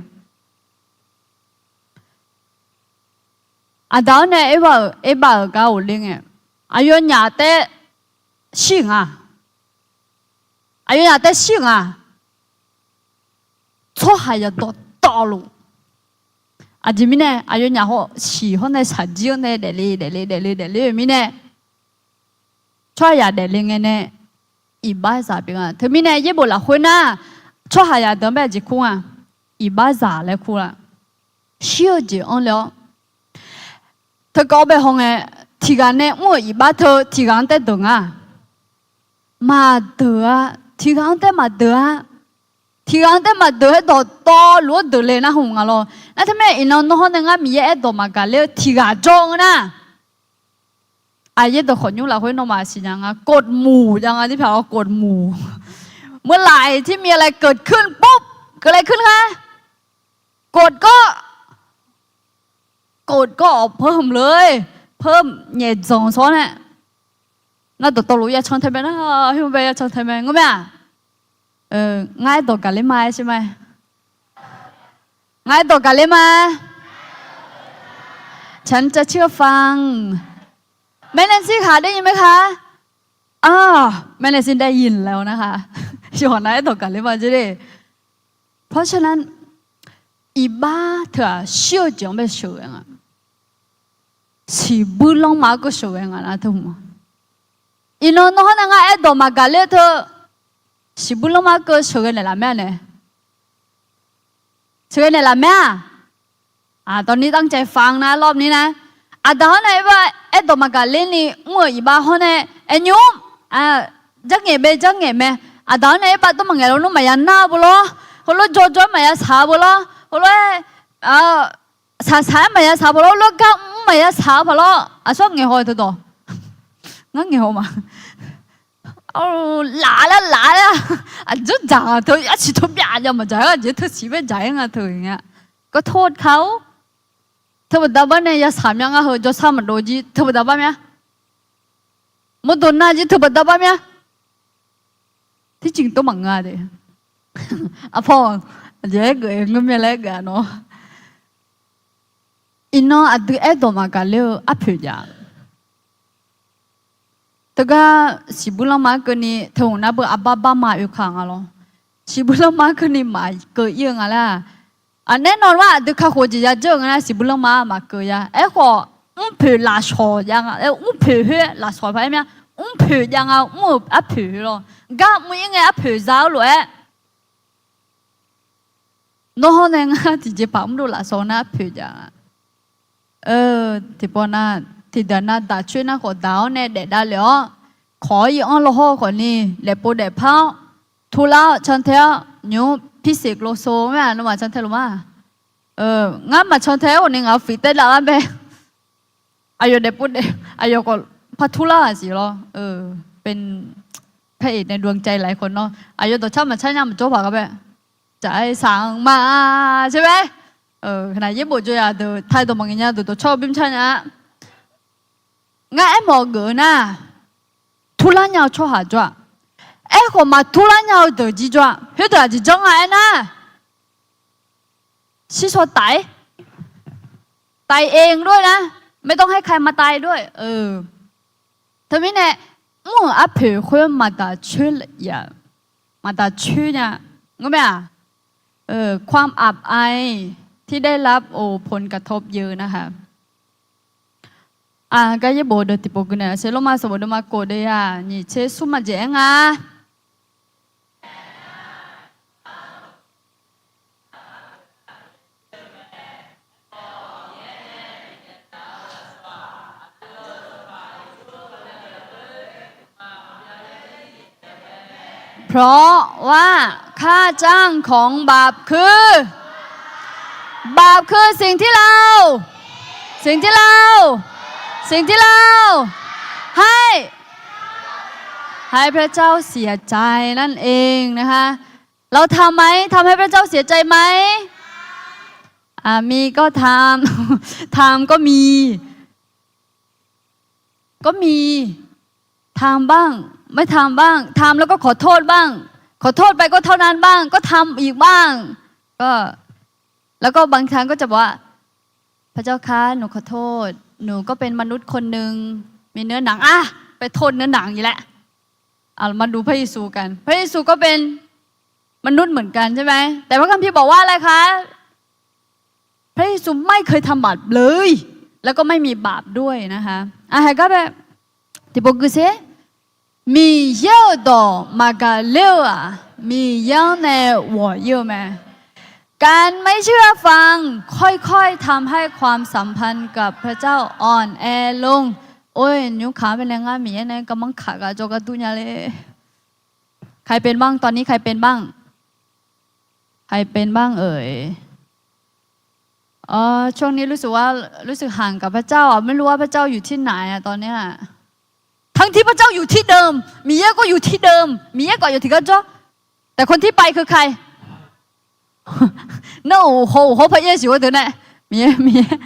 Aqda-anr nae Erbav-euq gar ghofler ngae, aqyawfnyaf taef shir-euq nga. Aqyawfnyaf taef shir-euq nga. Tsawrhaqzaq dawqtawvluf. Aqjeq mirnae aqyawfnyaf haw siq hawr nae shaqjir-anr nae daefle daefle daefle daefle-euq mirnae, tsawrhaqzaq daefle ngae nae iqbaxzaq pyeuf nga. Teumirnae yaerbof lafkhoer nar, tsawrhaqzaq deuq-anr bae aqjeq kur nga, iqbaxzaq laer kur la. Shir-eu jeq anr le-awr, teukawv-awr bae haw ngae, tiqghaq nae mr-euq iqbax teu tiqghaq-anr taef deuq nga. Maqdeuq-a. Tiqghaq-anr taef maqdeuq-a. Tiqghaq-anr taef maqdeuq-aer dawqtawvluf-anr deuq le nar hmq nga lawr. Nar teumirnae iqnan nawr hawr nae ngar Miqyaer aerdawq maqgaq ler-eu tiqghaq jawr-eu nar, aqyaer dawqkhawq nymr lafkhoer nawmaf siqnya nga, กดหมู่ jav nga, ที่ผ่านมา กดหมู่ เมื่อไหร่ที่มีอะไรเกิดขึ้นปุ๊บ เกิดอะไรขึ้นคะ กดก็ กดก็ออกเพิ่มเลย เพิ่ม nyaefdzanq shawr nae, nar dawqtawvluf ya can tae mae nar, hmq bae ya can tae mae, ngeur mae-aq. Ngar aerdawq gaq ler ma-aer shir ma. Ngar aerdawq gaq ler ma. ฉันจะเชื่อฟัง แม่แนนซี่ขา ได้ยินไหมคะ อ่า แม่แนนซี่ได้ยินแล้วนะคะ yawqha-anr aerdawq gaq ler ma jeq le. เพราะฉะนั้น iqbax teu-aq shir-eu jeq-anr bae sheuqghae nga. Siqbuir lanrma-anr keuv sheuqghae nga nar teu hmq. Iqnan nawr hawr nae ngar aerdawq maqgaq ler teu, siqbuir lanrma-anr keuv sheuqghae naeqlaf mae-a nae. Sheuqghae naeqlaf mae-a. ตอนนี้ตั้งใจฟังนะ รอบนี้นะ Aqda hawr nae aerdawq maqgaq lerni mr-euq iqbax hawr nae aer nymr, jarngaeq bae jarngaeq mae. Aqda hawr nae aerbav dawr maqngaeq lawnmr maqya nar-eu beu lawr, heulof jawrjawr-aer maqya shaq-eu beu lawr, heulof-aer shaqshaq-aer maqya shaq-eu beu lawr, heulof-aer gar mr maqya shaq-eu paq lawr, aqsur ngaeqhaw-eu teudawq. Ngar ngaeqhaw ma. Laf lar laf lar, aqjeq dzaq-aq teu arsiq teu byav jav maqdzaq-aer aqjeq teu siq bae dzaq-aer nga teu nga. ขอโทษเขา Teubaqda bar nae ya shaq mya ngar heu jawrshar maqdov jir teubaqda bar mya. Mawrdo nar jir teubaqda bar mya. Tiqjeq tov maqngeur de. Aqpaw, aqjeq aer geuf-eu ngeur mya laer geuf-a nawr. Iqnan aqdui aerdawq maqgaq ler-eu arpoeq jav. Teugar siqbuir lanrma-anr keuvni teu hmq nar beu arbar barma oekaq nga lawr. Siqbuir lanrma-anr keuvni maqkeuv ir-eu nga laer-aq, aqnaer nawr aqdui kakhof jeq yadzeur-eu nga nar siqbuir lanrma-anr maqkeuv ya. Aerkhawf, mrpoeq lafsawq jav nga, mrpoeq khoer lafsawq paq-aer mya. Mrpoeq jav nga, mr-euq arpoeq khoer lawr. Gar mr-ir ngae arpoeq za-eu lof-aer Nawr hawr nae ngar tiqjeqpaq mrdov lafsawq nar poeq jav-a. Tiqpawf nar, tiqdaq nav daq coer nar khawf daq-awr nae daef davlef-awr, kawq-awr ir-anr law hawr-eu khawfni, daefpov daefpar-awr, turlar-awr cantae-awr nymq-mr pirseq glovso-aer nawmaf cantae luf ma. Ngar maqcan tae-aer ghawfni ngaq-euq fiq taer lavlar bae. Aqyawf daefpov daef, aqyawf khawf par turlar-aq siq lawr. เป็นพระเอกในดวงใจหลายคนเนาะ Aqyawf dawqcar maqcar nya maqjawr paq gar bae. Tsaf-aer saq-anr ma, tser bae. Nar yaerbof jawr ya deuq tae dawq maqngaeq nya deuq dawqcar-eu bymr car nya-a. Ngar aermawf geuf-eu nar, turlar nya-eu tsawrhaq jawr-aq. Aerkhawf maq turlar nya-eu deuq jir jawr-aq. Khoerdeuq aqjeq janr nga aernar, ตัดเองด้วยนะ ไม่ต้องให้ใครมาตัดด้วย Teumirnae, mr-euq arpoeq khoer maqdaq coer ya, maqdaq coer nya, ngeur mae-aq. ความอับอายที่ได้รับ โอ้ ผลกระทบเยอะนะคะ Aqgar yaerbof deuq tiqpov gui naeq-a ser lorma sanqbof deuvma kof deuq ya nyiq tser smr maqjeq aer nga. เพราะว่าค่าจ้างของบาปคือ บาปคือสิ่งที่เรา สิ่งที่เรา สิ่งที่เรา ให้ ให้พระเจ้าเสียใจนั่นเองนะคะ เราทำไหม ทำให้พระเจ้าเสียใจไหม อ่า มีก็ทำ ทำก็มี ก็มี ทำบ้าง ไม่ทำบ้าง ทำแล้วก็ขอโทษบ้าง ขอโทษไปก็เท่านั้นบ้าง ก็ทำอีกบ้าง ก็ แล้วก็บางครั้งก็จะบอกว่า พระเจ้าคะ หนูขอโทษ หนูก็เป็นมนุษย์คนหนึ่ง มีเนื้อหนัง อ่ะ ไปโทษเนื้อหนังอีกแล้ว อ่ะ มาดูพระเยซูกัน พระเยซูก็เป็นมนุษย์เหมือนกันใช่ไหม แต่พระคัมภีร์บอกว่าอะไรคะ พระเยซูไม่เคยทำบาปเลย แล้วก็ไม่มีบาปด้วยนะคะ อ่ะ ให้ก็แบบ Tiqpov guise, Miqyaer-euq dawq maqgaq ler-eu-aq, Miqyaer-anr nae ghawq-ir-eu mae. การไม่เชื่อฟัง ค่อยๆทำให้ความสัมพันธ์กับพระเจ้าอ่อนแอลง Or, nymr kaq-anr baenae ngar Miqyaer nae garmanr kaq gaq jawrgar dur nya le. ใครเป็นบ้าง ตอนนี้ใครเป็นบ้าง ใครเป็นบ้างเอ่ย เอ่อ ช่วงนี้รู้สึกว่า รู้สึกห่างกับพระเจ้าอ่ะ ไม่รู้ว่าพระเจ้าอยู่ที่ไหนอ่ะ ตอนเนี้ย ทั้งที่พระเจ้าอยู่ที่เดิม Miqyaer ก็อยู่ที่เดิม Miqyaer gawq yawtiq gar jawr แต่คนที่ไปคือใคร Nar-euq hawr-eu hawr พระเยซู deuq nae Miqyaer Miqyaer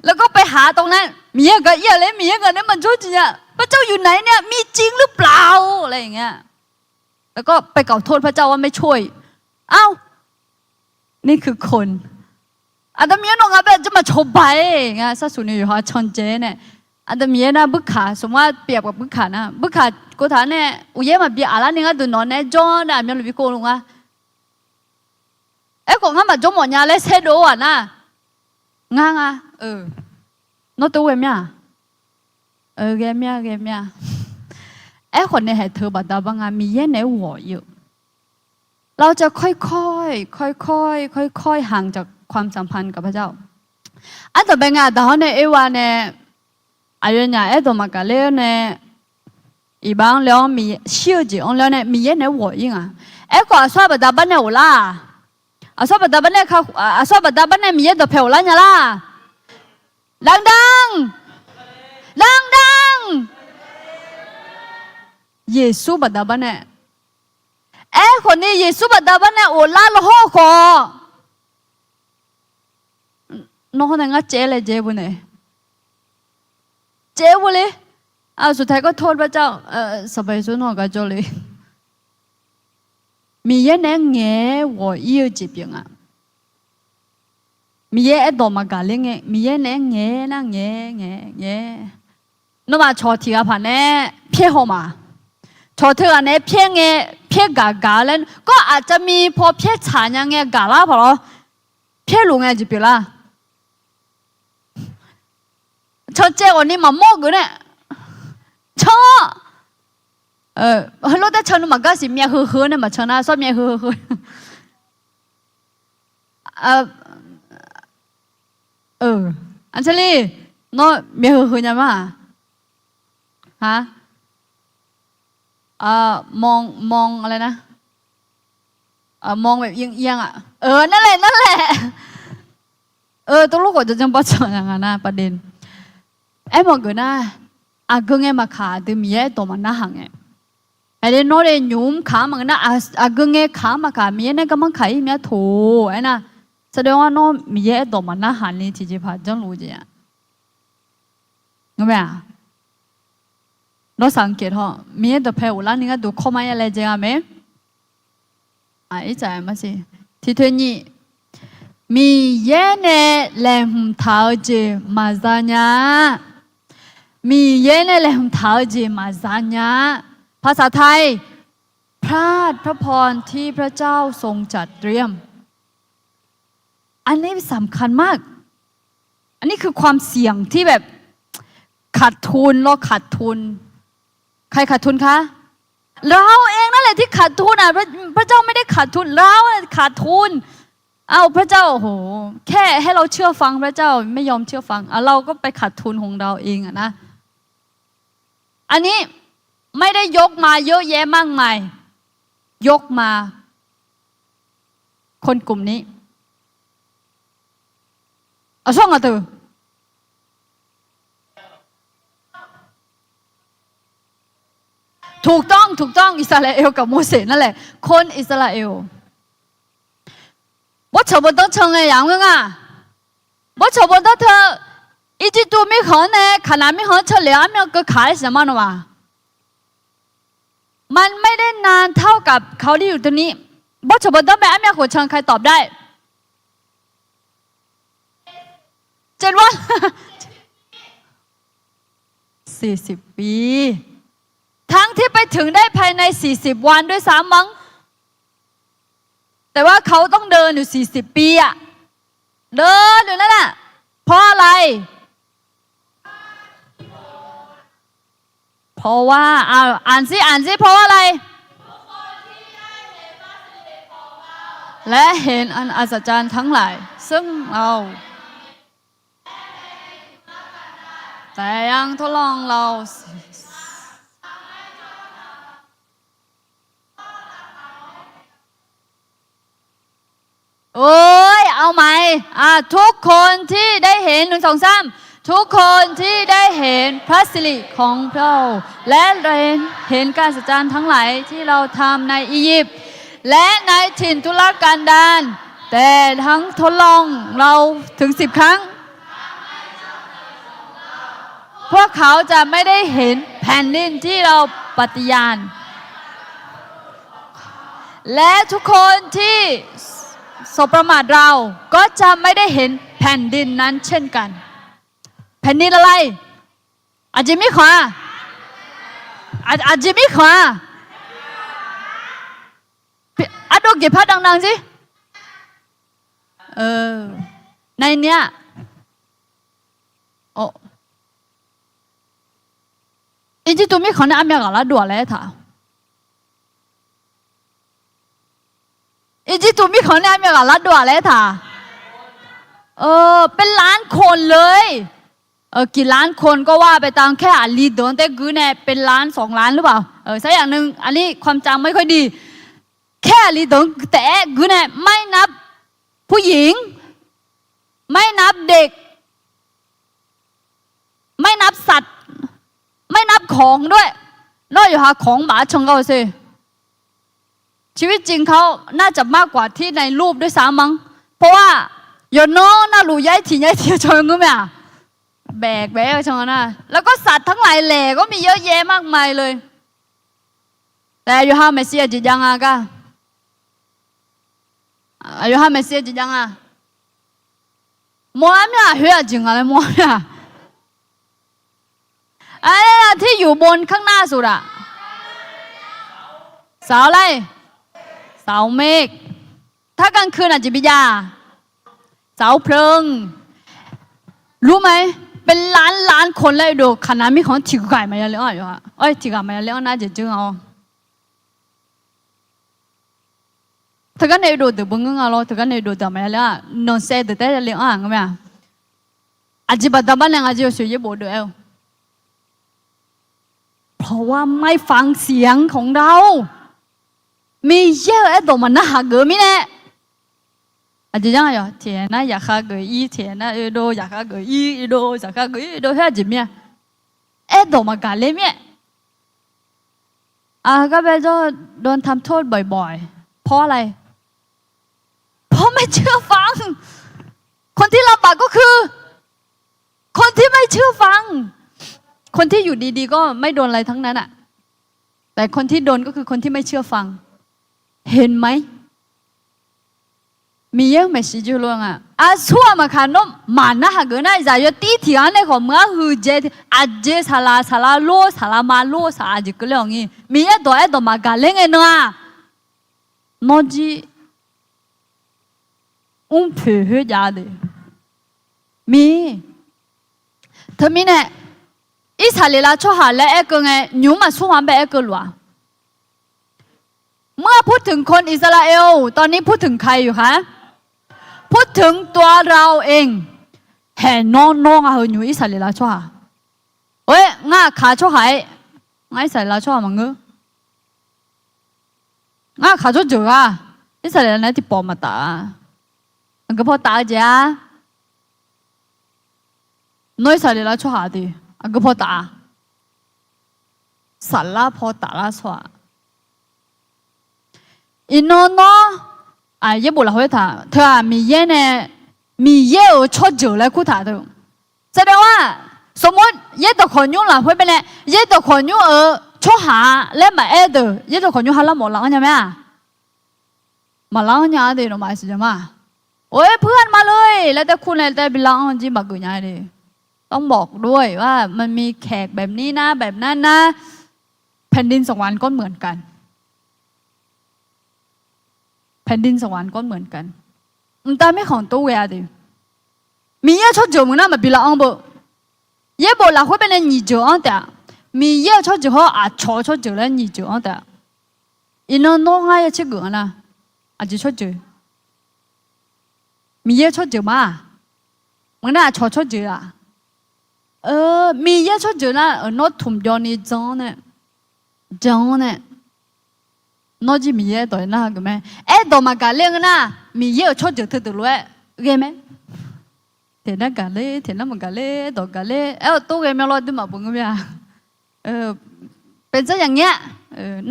แล้วก็ไปหาตรงนั้น Miqyaer gaq ir-aq le Miqyaer gaq nae maqjawr jeq nya พระเจ้าอยู่ไหนเนี่ย มีจริงหรือเปล่า อะไรอย่างเงี้ย แล้วก็ไปกล่าวโทษพระเจ้าว่าไม่ช่วย เอ้า นี่คือคน Aqda Miqyaer nawq nga bae aqjeq maqcawba-aer nga sarsuq ni yawqha cancae nae, Aqda Miqyaer nar buirkaq สมมุติว่า pyeuf-aq buirkaq nar buirkaq kov taq nae uqyaer maqbi aqlar ni gharduq nawq nae jawr nae aqmyanluf bi kov luf nga. Aerkhawf ngar maqjawr mawf nya laer saerdov-awr-aq nar, ngar nga, nawr tov ghae mir-aq, ghae mir-a ghae mir-a. Aerkhawf nae haeq teu baqda bar nga Miqyaer naeq-aer ghawq-ir-eu เราจะค่อยๆ ค่อยๆ ค่อยๆ ห่างจากความสัมพันธ์กับพระเจ้า Ardawq bae ngae aqda hawr nae Erwa nae aqyawfnyaf aerdawq maqgaq ler-awr nae, iqbax-anr le-awr shir-eu jeq-anr le-awr nae Miqyaer naeq-aer ghawq-ir nga. Aerkhawf aqsur-aq baqda bar nae ghoflar-aq, aqsur-aq baqda bar nae ka, aqsur-aq baqda bar nae Miqyaer dawqpae ghoflar nya lar. Dandan, dandan, Yeqsur baqda bar nae. Aerkhawf ni Yeqsur baqda bar nae ghoflar lawhawr khawf, nawr hawr nae ngar caev-aer laejae beu nae, caev-aer beu le. Aqsur tae gawr tawr-eu barcar, Sanqpaq Yeqsur nawr-eu gar jawr le. Miqyaer naeq-aer ngaeq-aer ghawq-ir-eu jeq pyeuf nga. Miqyaer aerdawq maqgaq ler ngae Miqyaer naeq-aer ngaeq-aer nar ngaeq-aer ngaeq-aer ngaeq-aer, nawmaf cawq tiq ghaq paq nae pyaer haw ma. Cawq teughaq naeq-aer pyaer ngae, pyaer gaq gaq-eu laer kawr aqcami paw pyaer tsaq nya ngae gaq lar paq lawr, pyaerluf ngae jeq pyeuflar. Cancaev ghawqni maqmawr geuf nae can-awr, heulof taer can nu maqgar siq myav heu heu nae maqcan nar sawr myav heu heu. Aqcali, nawr myav heu heu nya ma. Aq, มอง มองอะไรนะ มองแบบเอียงๆ อ่ะ เออ นั่นแหละ นั่นแหละ Tov lof khawf janjanr bar can nga nar ประเด็น. Aermawf geuf nar, aqgeu ngae maqkaq aqdui Miqyaer aerdawq maqnarhaq ngae. Aqle nawr le nymq kaq-anr maqngeur nar, aqgeu ngae kaq-anr maqkaq Miqyaer nae garmanr kaq-ir myav toq aernar, saqdoe-anr nawr Miqyaer aerdawq maqnarhaq ni tiqjeqpaq janrluf-eu jeq-a. Nawr saqnqaef haw Miqyaer dawqpae ghoflar ni gharduq kawr mar ya laejae-a mae. Tiq toe nyiq, Miqyaer nae laeqhmq taq-eu jeq maqza nya-a. Miqyaer nae laeqhmq taq-eu jeq maqza nya-a. ภาษาไทย พลาดพระพรที่พระเจ้าทรงจัดเตรียม อันนี้สำคัญมาก อันนี้คือความเสี่ยงที่แบบ ขาดทุน เราขาดทุน ใครขาดทุนคะ เราเองนั่นแหละที่ขาดทุนอ่ะ พระ พระเจ้าไม่ได้ขาดทุน เราขาดทุน เอ้า พระเจ้า โอ้โห แค่ให้เราเชื่อฟังพระเจ้า ไม่ยอมเชื่อฟังอ่ะ เราก็ไปขาดทุนของเราเองอ่ะนะ อันนี้ไม่ได้ยกมาเยอะแยะมากมาย ยกมา คนกลุ่มนี้ aqsur ngaq deuq ถูกต้อง ถูกต้อง Irsaqlaeq-eu kaq Morseq nar laeq คนอิสราเอล bawrcawq bawrdanr can ngae yaq-anr ngeur nga. Bawrcawq bawrdanr teu Irjirtuv mirkhanq-anr nae Kaqnaq mirkhanq-anr can lef-awr armyan keuv kaq-aer siqnya mar nawmaf. มันไม่ได้นานเท่ากับเขาที่อยู่ตรงนี้ bawrcawq bawrdanr mae armyan khof can ใครตอบได้ เจ็ดวัน สี่สิบปี ทั้งที่ไปถึงได้ภายในสี่สิบวันด้วยซ้ำมั้ง แต่ว่าเขาต้องเดินอยู่สี่สิบปีอะ เดินอยู่นั่นน่ะ เพราะอะไร เพราะว่า อ่า อ่านสิ อ่านสิ เพราะว่าอะไร และเห็นอันอัศจรรย์ทั้งหลาย ซึ่งเรา แต่ยังทดลองเรา โอ๊ย เอาใหม่ อ่ะ ทุกคนที่ได้เห็น หนึ่ง สอง สาม ทุกคนที่ได้เห็นพระสิริของพระองค์ และเห็นการอัศจรรย์ทั้งหลายที่เราทำในอียิปต์ และในถิ่นทุรกันดาร แต่ทั้งทดลองเราถึงสิบครั้ง พวกเขาจะไม่ได้เห็นแผ่นดินที่เราปฏิญาณ และทุกคนที่สบประมาทเราก็จะไม่ได้เห็นแผ่นดินนั้นเช่นกัน แผ่นดินอะไร Aqjeq mirkhanq-a? Aqjeq mirkhanq-a? Ardov geqpar dandan jir. Nae ni-a. Irjirtuv mirkhanq nae armyav ghaq lardov-aq laer aertaq. Irjirtuv mirkhanq nae armyav ghaq lardov-aq laer aertaq. เป็นล้านคนเลย กี่ล้านคนก็ว่าไปตาม แค่อาลีเดินได้ gui nae เป็นล้าน สองล้าน หรือเปล่า สักอย่างหนึ่ง อันนี้ความจำไม่ค่อยดี แค่อาลีเดิน แต่ gui nae ไม่นับผู้หญิง ไม่นับเด็ก ไม่นับสัตว์ ไม่นับของด้วย nawr yawqha ของ maqaer can gar-eu sher. ชีวิตจริงเขาน่าจะมากกว่าที่ในรูปด้วยซ้ำมั้ง เพราะว่า yawqnan navluf yaer tiq yaer tiq can ngeur mae-aq, แบก แบก can nar แล้วก็สัตว์ทั้งหลายแหล่ก็มีเยอะแยะมากมายเลย แต่ yawqha maeqshi aqjeq jav nga gar. Yawqha maeqshi aqjeq jav nga. Mawrlar myav-aq, khoer aqjeq ngaq laer mawrlar myav-aq. Aer, ที่อยู่บนข้างหน้าสุดอะ สาวอะไร สาวเมฆ ถ้ากลางคืนอะ เจ็บปีจา สาวเพลิง รู้ไหม เป็นล้านล้านคนแล้ว irdov Kaqnaq mirkhanq-anr tiq ghaq maqya le-anr, tiq ghaq maqya le-anr nar jeq jeur nga-awr. Teugar nae irdov deuq beu ngeur nga lawr, teugar nae irdov deuq maqya le-anr, nanqsaev deuq taef le-anr-aq ngeur mae-aq. Aqjeq baqda bar nae nga jeq-eu เพราะว่าไม่ฟังเสียงของเรา Miqyaer-euq aerdawq maqnarhaq geuf-eu mirnae. Aqjeq nar, tiqghaq nar zaqkhav geuf-ir, tiqghaq nar irdov zaqkhav geuf-ir, irdov zaqkhav geuf-ir, irdov khoer aqjeq mir-a. Aerdawq maqgaq ler mir-aer. อ่าก็ไปโดนทำโทษบ่อยๆ เพราะอะไร เพราะไม่เชื่อฟัง คนที่ลำบากก็คือ คนที่ไม่เชื่อฟัง คนที่อยู่ดีๆ ก็ไม่โดนอะไรทั้งนั้นอะ แต่คนที่โดนก็คือคนที่ไม่เชื่อฟัง เห็นไหม Miqyaer-euq maeqshi jir lof nga. Aqsur-aq maqkaq nawr maqnarhaq geuf nar, zaqyo tir tiq ghaq nae khawf meuq-ar huiqdzae, aqjeq saqlaq saqlaq lor, saqlaq ma lor, saqlaq jeq keuvle-awq ngir, Miqyaer dawq aerdawq maqgaq ler ngae nan-aq, nawr jir mrpoeq khoerjav de. Mir. Teumirnae, Irsaqleqlav tsawrhaq laer aerkeuv ngae, nymq-mr maqsur ma bae aerkeuv luf-aq. เมื่อพูดถึงคนอิสราเอล ตอนนี้พูดถึงใครอยู่คะ พูดถึงตัวเราเอง Haeq nawr nawr nga heu nymq Irsaqleqlav tsawrhaq. Oe, ngar aqkaq tsawrhaq-aer, ngar Irsaqleqlav tsawrhaq maqngeur. Ngar aqkaq tsawrjeuq ghaq, Irsaqleqlav nae tiqpawf maqtaf-a. Aqgeu paw taf-eu jeq-a. Nawr Irsaqleqlav tsawrhaq deuq aqgeu paw taf-a. Saflar paw taflar tsawrhaq. Iqnan nawr, yaerbof lafkhoer taq teu-aq, Miqyaer nae, Miqyaer-euq tsawrjeuq laer kurtaq deuq. Saqdaq-a, สมมุติ yaerdawq khawqnymr lafkhoer baenae, yaerdawq khawqnymr-euq tsawrhaq laer maqaer deuq, yaerdawq khawqnymr ha lar mawf lar-anr nya mae-a. Maqlar-anr nya-a de, nawmaf siqnya ma. โอ๊ย เพื่อนมาเลย laer taer kur nae taer bi lar-anr jir maqgeuf nya de. ต้องบอกด้วยว่ามันมีแขกแบบนี้นะ แบบนั้นนะ แผ่นดินสวรรค์ก็เหมือนกัน แผ่นดินสวรรค์ก็เหมือนกัน Mqtav mirkhanq tov ghae-a de. Miqyaer-euq tsawrjeuq meuq nar maqbi lar-anr beu. Yaerbof lafkhoer baenae nyiq jeuq-anr taef-a. Miqyaer-euq tsawrjeuq hawr aqcawq-eu tsawrjeuq laer nyiq jeuq-anr taef-a. Iqnan nawr ngar ya tser geuf-anr nar, aqjeq tsawrjeuq, Miqyaer-euq tsawrjeuq ma-aq, maqngeur nar aqcawq tsawrjeuq-aq, Miqyaer tsawrjeuq nar-euq nawr tmqbyawni jan-anr nae, jan-anr nae, nawr jir Miqyaer aerdawq narhaq geuf mae. Aerdawq maqgaq ler-eu ngeur nar, Miqyaer-euq tsawrjeuq teudeuq lof-aer ghae mae. Teq nar gaq ler, teq nar maqgaq ler, aerdawq gaq ler, aer-awr tov ghae myanlawr duimaf beu ngeur mae-a. เป็นซะอย่างเงี้ย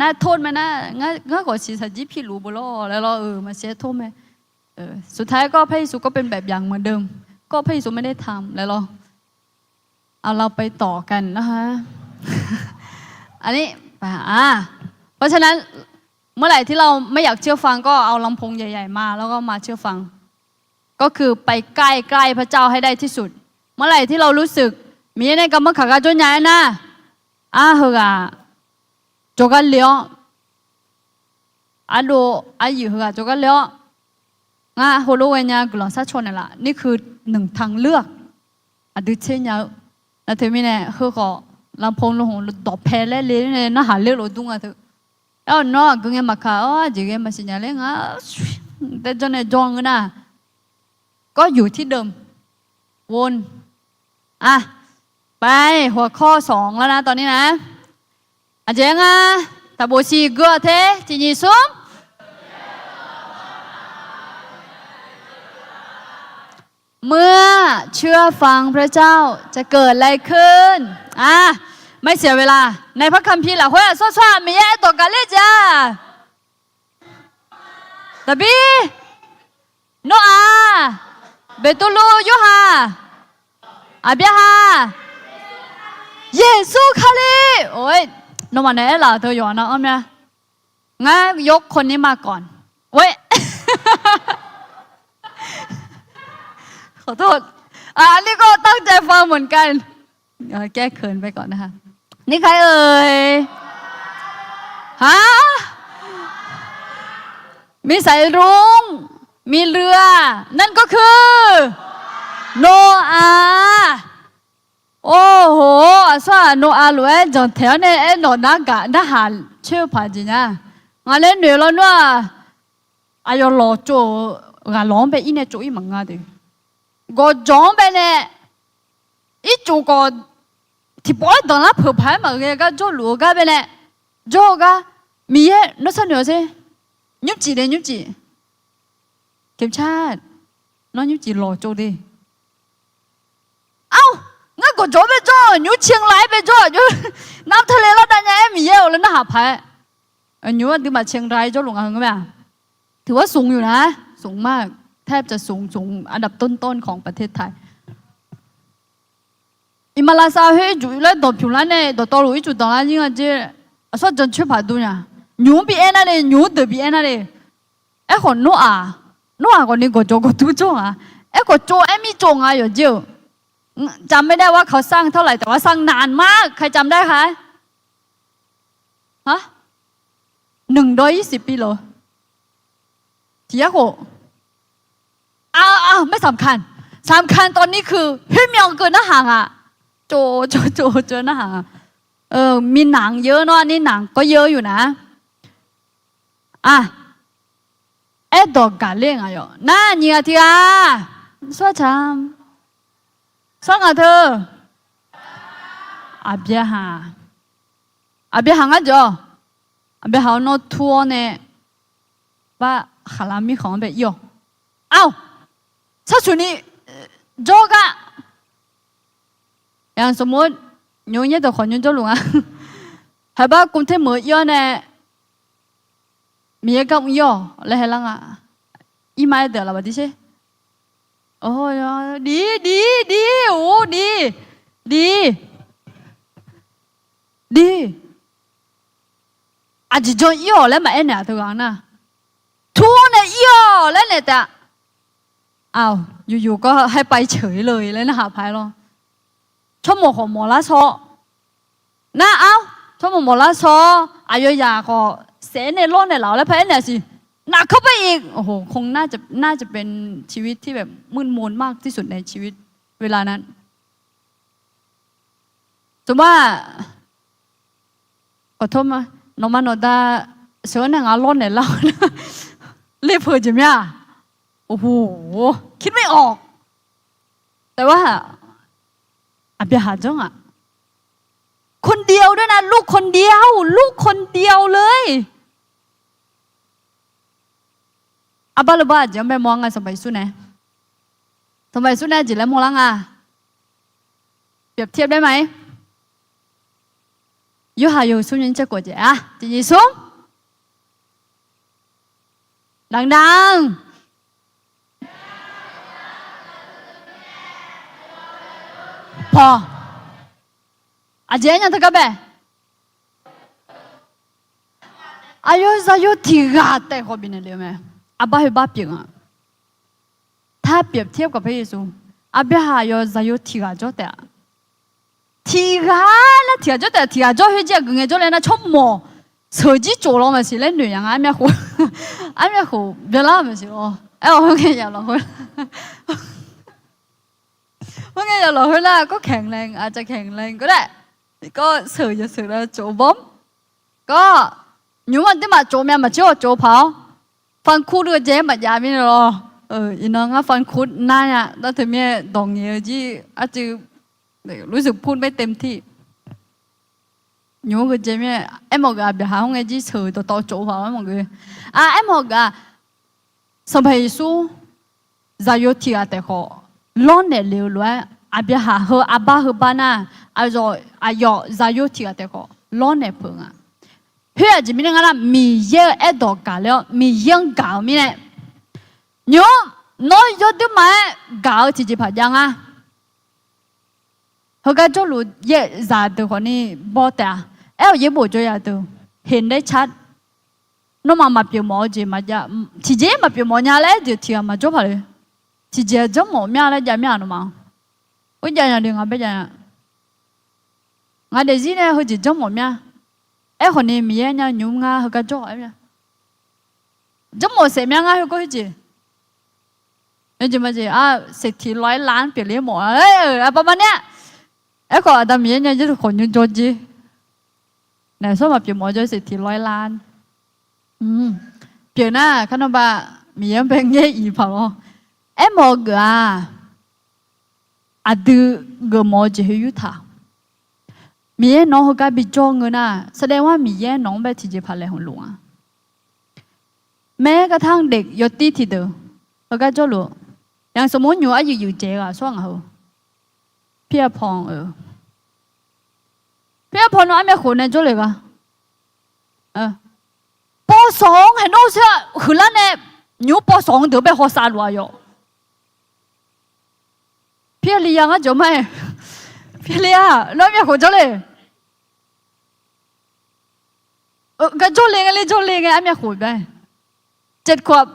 nar tov mae nar, ngar khawf siqsaq jir piluf beu lawr laer lawr, maqsiq-aer tov mae. สุดท้ายก็พระเยซูก็เป็นแบบอย่างเหมือนเดิม ก็พระเยซูไม่ได้ทำ laer lawr. เอาเราไปต่อกันนะคะ อันนี้ อ่า เพราะฉะนั้น เมื่อไหร่ที่เราไม่อยากเชื่อฟังก็เอาลำโพงใหญ่ๆมา แล้วก็มาเชื่อฟัง ก็คือไปใกล้ๆพระเจ้าให้ได้ที่สุด เมื่อไหร่ที่เรารู้สึก Miqyaer nae garmanr kaq gar jawr nya-aer nar, arheughaq jawrgar le-awr, ardov aryuif heughaq jawrgar le-awr, ngar heulof ghaenya guiqlanq sharcaw naeqlaf. นี่คือหนึ่งทางเลือก aqdui tser nya-eu. Nar teumirnae heukhawf ลำโพง lohoq dawqpae laer le nae narhaq ler lof dur nga teu. Aer-awr nawr aqgeu ngae maqkaq-awr, aqjeq ghae maqsiq nya ler nga. Taer jawr nae jawr ngeur nar, ก็อยู่ที่เดิม วน อ่ะ ไป หัวข้อสองแล้วนะ ตอนนี้นะ Aqjeq-aer ngar taqbof siq gui-awq te, tiq nyiq smr. เมื่อเชื่อฟังพระเจ้าจะเกิดอะไรขึ้น ไม่เสียเวลา ในพระคัมภีร์ lafkhoer aqsur tsawrhaq Miqyaer aerdawq gaqler jeq-aq, Daqbir, Noraq, Beqtuvluv, Yorhaq, Aqbyaqhaq, Yeqsur Kali. Nawmaf nae aerlaf-euq teu yawqha nav-anr mya. Ngar ยกคนนี้มาก่อน เว้ย ขอโทษ อันนี้ก็ตั้งใจฟังเหมือนกัน แก้เขินไปก่อนนะคะ นี่ใครเอ่ย ฮะ มีสายรุ้ง มีเรือ นั่นก็คือ โนอาห์ Orho, aqsur-aq Noav lof-aer janqtaeq-awr nae aerlawq nargaq narhaq coer-eu paq jeq nya. Ngaq laer noeq lawnmr-aq, aqyawf lawqtsov-euq ghaq lawq-anr bae ir nae tsov ir maqnga de. Gawqjawq-anr bae nae ircuf khawf, tiqpawf-aer danqlar peuq paq-aer maqghae gar jawrluf-eu gar bae nae, jawr-eu gar, Miqyaer nawr sharnoeq-awq sher. Nymrcif de nymrcif. Kemcar, nawr nymrcif lawqtsov de. Ar, ngar gawqjawq-anr bae jawr-euq nymr cae laf-aer bae jawr-aq, nymr teu le lar dav nya-aer Miqyaer-euq laer narhaq paq-aer, nymr aqduimaf cae dav-aer jawrluf nga-eu ngeur mae-aq. ถือว่าสูงอยู่นะ สูงมาก แทบจะสูง สูง อันดับต้นๆของประเทศไทย Iqmalavshav khoer irjuf laer danqpymq lar nae dawqtawvluf ircuf danqlar nyir nga jer. Aqsur jan coer paq dur nya. Nymq-mr bi aer nar le, nymq-mr deuq bi aer nar le. Aerkhawf Noraq, Noraq khawfni gawqjawq gawqdur jawr-aq, aerkhawf tsov aer mir tsov nga yawqjeq-euq. Jamaedae wa kawqsar tawrlaf taef wa sar naq mar-eu ka jamaedae ha-aer. Ha, หนึ่งร้อยยี่สิบปีเหรอ Tiq yar khof, ไม่สำคัญ สำคัญตอนนี้คือ khoermyanr keuv narhaq nga. Tsov tsov tsov tsov narhaq nga. มีหนังเยอะเนอะ อันนี้หนังก็เยอะอยู่นะ Aq, aerdawq gaqler nga yawq nar nyiq ghaq tiq ghaq. Sawrca, sawr ngaq teu. Aqbyaqhaq, Aqbyaqhaq ngar jeq-awq. Aqbyaqhaq-awr nawr tur-awr nae bar khaqlar mirkhanq-anr bae ir-awq. Aq, sarsuq ni jawr gar. Yaq smq-anr nymr nyaer dawq khawf nymr jawrluf nga. Haeq bar กรุงเทพ meuq ir-awr nae Miqyaer gar mr ir-awq laer haelar nga. Irma-aer deuq laf baqdir sher. Dir, dir, dir, or, dir, dir, dir. Aqjeq jan ir-awq laer maqaer naeq-aq teughaq nar, tur-anr nae ir-awq laer naeq taef-a. Aq, yuf yuf gawr haer pav ir ceuq ir le laer narhaq paq-aer lawr. Tsawrmawq khawf mawq lar shawr. Nar-awr tsawrmawq mawq lar shawr-awr, aqyawf yaq khawf saef-aer nae lawrnaeq laf-awq laer paraer naeq siq. หนักเข้าไปอีก โอ้โห คงน่าจะ น่าจะเป็นชีวิตที่แบบมืดมนมากที่สุดในชีวิตเวลานั้น Tsawrmawr-aq, nawqma nawqda sheuq-anr nae ngaq lawrnaeq lar-awr nar, lepeu jeq mya. โอ้โห คิดไม่ออก แต่ว่า Aqbyaqhaq janr ngaq. คนเดียวด้วยนะ ลูกคนเดียว ลูกคนเดียวเลย Arbar leubar aqjeq-anr bae mawr-a nga Sanqpaq Yeqsur nae. Sanqpaq Yeqsur nae aqjeq laer mawrlar nga. เปรียบเทียบได้ไหม Yorhaq yawhuiq smr nyiq tser khof jeq-a tiqjeq smr. Daqdaq-anr paw. Aqjeq aernya teugar bae. Aqyawf zaqyo tiq ghaq taef khawf bifnaeq le-eu mae. Arbar khoerbar pyeuf nga. ถ้าเปรียบเทียบกับพระเยซู Aqbyaqhaq yawf zaqyo tiq ghaq jawr taef-a. Tiq ghaq nar tiq ghaq jawr taef-a. Tiq ghaq jawr khoer jir aqgeu ngae jawrle nar tsawrmawq sheuq jir tsof law maqsiq laer noeq nya nga armyavkhof. Armyavkhof byanlar maqsiq law. Aer-awq khoerngae yaf lawq khoer. Khoerngae yaf lawq khoer nar kawr kaeq lae aqcaf kaeq lae gawr daef. Kawr sheuq yasheuq laer tsof bawr. Gawr, nymq-mr aqduimaf tsof myav maqtser-awq tsof paq-awr. ฟันคุด deuq-eu jae-aer maqjav mirnae lawr. Iqnan ngar ฟันคุด nar nya nar teumirnae dawq ngaeq-eu jir arcuiv รู้สึกพูดไม่เต็มที่ Nymq-mr geujae mirnae aermawf geuf-aq byaqhaq-anr ngae jir sheuq dawqtawv tsof paq-awr aermawf geuf. Aq, aermawf geuf-aq Sanqpaq Yeqsur zaqyo tiq ghaq taef khawf lawrnaeq le-eu lof-aer, Aqbyaqhaq heu arbar heu bar nar, aqyawf zaqyo tiq ghaq taef khawf lawrnaeq peuq nga. Khoer aqjeq mirnae ngar nar, Miqyaer-eu aerdawq gaq ler-awr Miqyaer-anr gaq-eu mirnae, nymq-mr nawr yawduirma-aer gaq-eu tiqjeq paq jav ngar. Heugar jawrluf yaeq zaqdeuq khawfni baw taef-a. Aer-awq yaerbof jawr ya deuq, heqnaeq car. Nawmaf maqpyeuf mawf-eu jeq maqjav, tiqjeq maqpyeuf mawf nya laer aer deuq tiq ghaq maqjawr paq le. Tiqjeq janrmawf mya laer jav mya nawmaf-anr. Khoerjav nya le nga baer jav nya. Ngaq daefzir nae heujeq janrmawf mya. Aerkhawfni Miqyaer nya nymq-mr ngar heugar jawr-a aer mya. Janrmawf saef mya ngar heugar khoerjeq. Jeq ma jeq-a, เศรษฐีร้อยล้าน pyeufler mawf-a. Aqbawq ma nae-a. Aerkhawf Aqda Miqyaer nya jir deuq khawf nymr jawr jer. Naeq sawr maqpyeuf mawf jawr เศรษฐีร้อยล้าน. Pyeuf nar kar nawr ba Miqyaer-anr bae ngaer iq paq lawr. Aermawf-eu geuf-aq, aqdui geufmawf-eu jeq khoer yurtaq. Miqyaer nawq-anr heugar bijawr ngeur nar, แสดงว่า Miqyaer nawq-anr bae tiqjeqpaq laeqhmq luf-a. Maer gartanr def yawtir tiqdeuq heugar jawrluf, yaqsaqmur nymq-mr aryuif yuif dzaeq ghaq sawr ngaq heu. Pirpaw-eu, pirpaw nawr armyav khof nae jawrle gha. Pawsawq-anr haeqnawr sher-aq huiqlar nae nymq-mr pawsawq-anr deuq bae hawsav luf-a yawf. Pirliya ngar jawq ma-aer, Pirliya nawr armyav khof jawrle. Gar jawrle ngae le jawrle ngae armyav khof bae. เจ็ดขวบ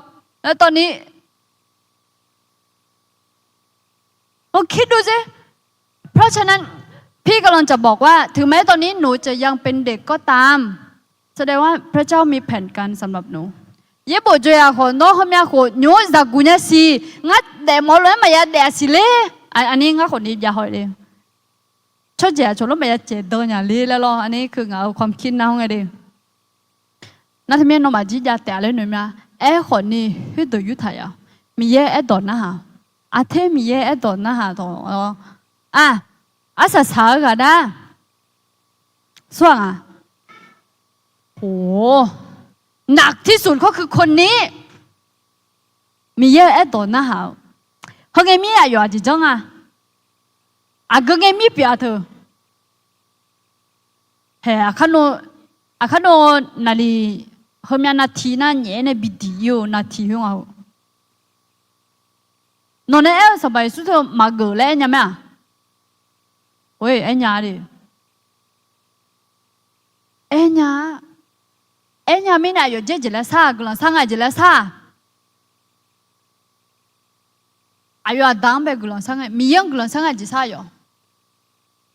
แล้วตอนนี้ ลองคิดดูสิ เพราะฉะนั้น พี่กำลังจะบอกว่า ถึงแม้ตอนนี้หนูจะยังเป็นเด็กก็ตาม แสดงว่าพระเจ้ามีแผนการสำหรับหนู Yaerbof jawr ya khawf nawr heumyav khof nymq-mr zaqguq nya siq. Ngar daefmawf-eu lof-aer maqya daef-a siq ler. Aqni ngar khawfni jav haw le. Tsawrjeuq aqcawq lof maqya caev dan nya ler laer lawr. Aqni keu ngaq-euq ความคิด nar-anr ngae de. Nar teumirnae nawmaf jir jav taef-a laer noeq mya. Aerkhawfni khoerdeuq yurtaq ya. Miqyaer aerdawq narhaq, aqter Miqyaer aerdawq narhaq dawq-awr, aq, arsaq saq-eu ghaq nar, sawr-aq nga. Or, หนักที่สุดก็คือคนนี้ Miqyaer-euq aerdawq narhaq-eu. Heu ngae mir aqyawf aqjeq janr nga. Aqgeu ngae mir pyeuf-a teu. Hae, aqkar nawr naqliq heumyav navtiq nar nyaef-aer nae bidiq ir-eu navtiq khoer nga-eu. Nawq nae aer-eu Sanqpaq Yeqsur teu maqgeuf laer aernya mae-aq? Oe, aernya de. Aernya, aernya mirnae aqyawf dzer jeq laer sar-aq, guiqlanq sar nga jeq laer sar-aq? Aqyawf aqda-anr bae guiqlanq sar ngae, Miqyaer-anr guiqlanq sar nga jeq sar aqyawf?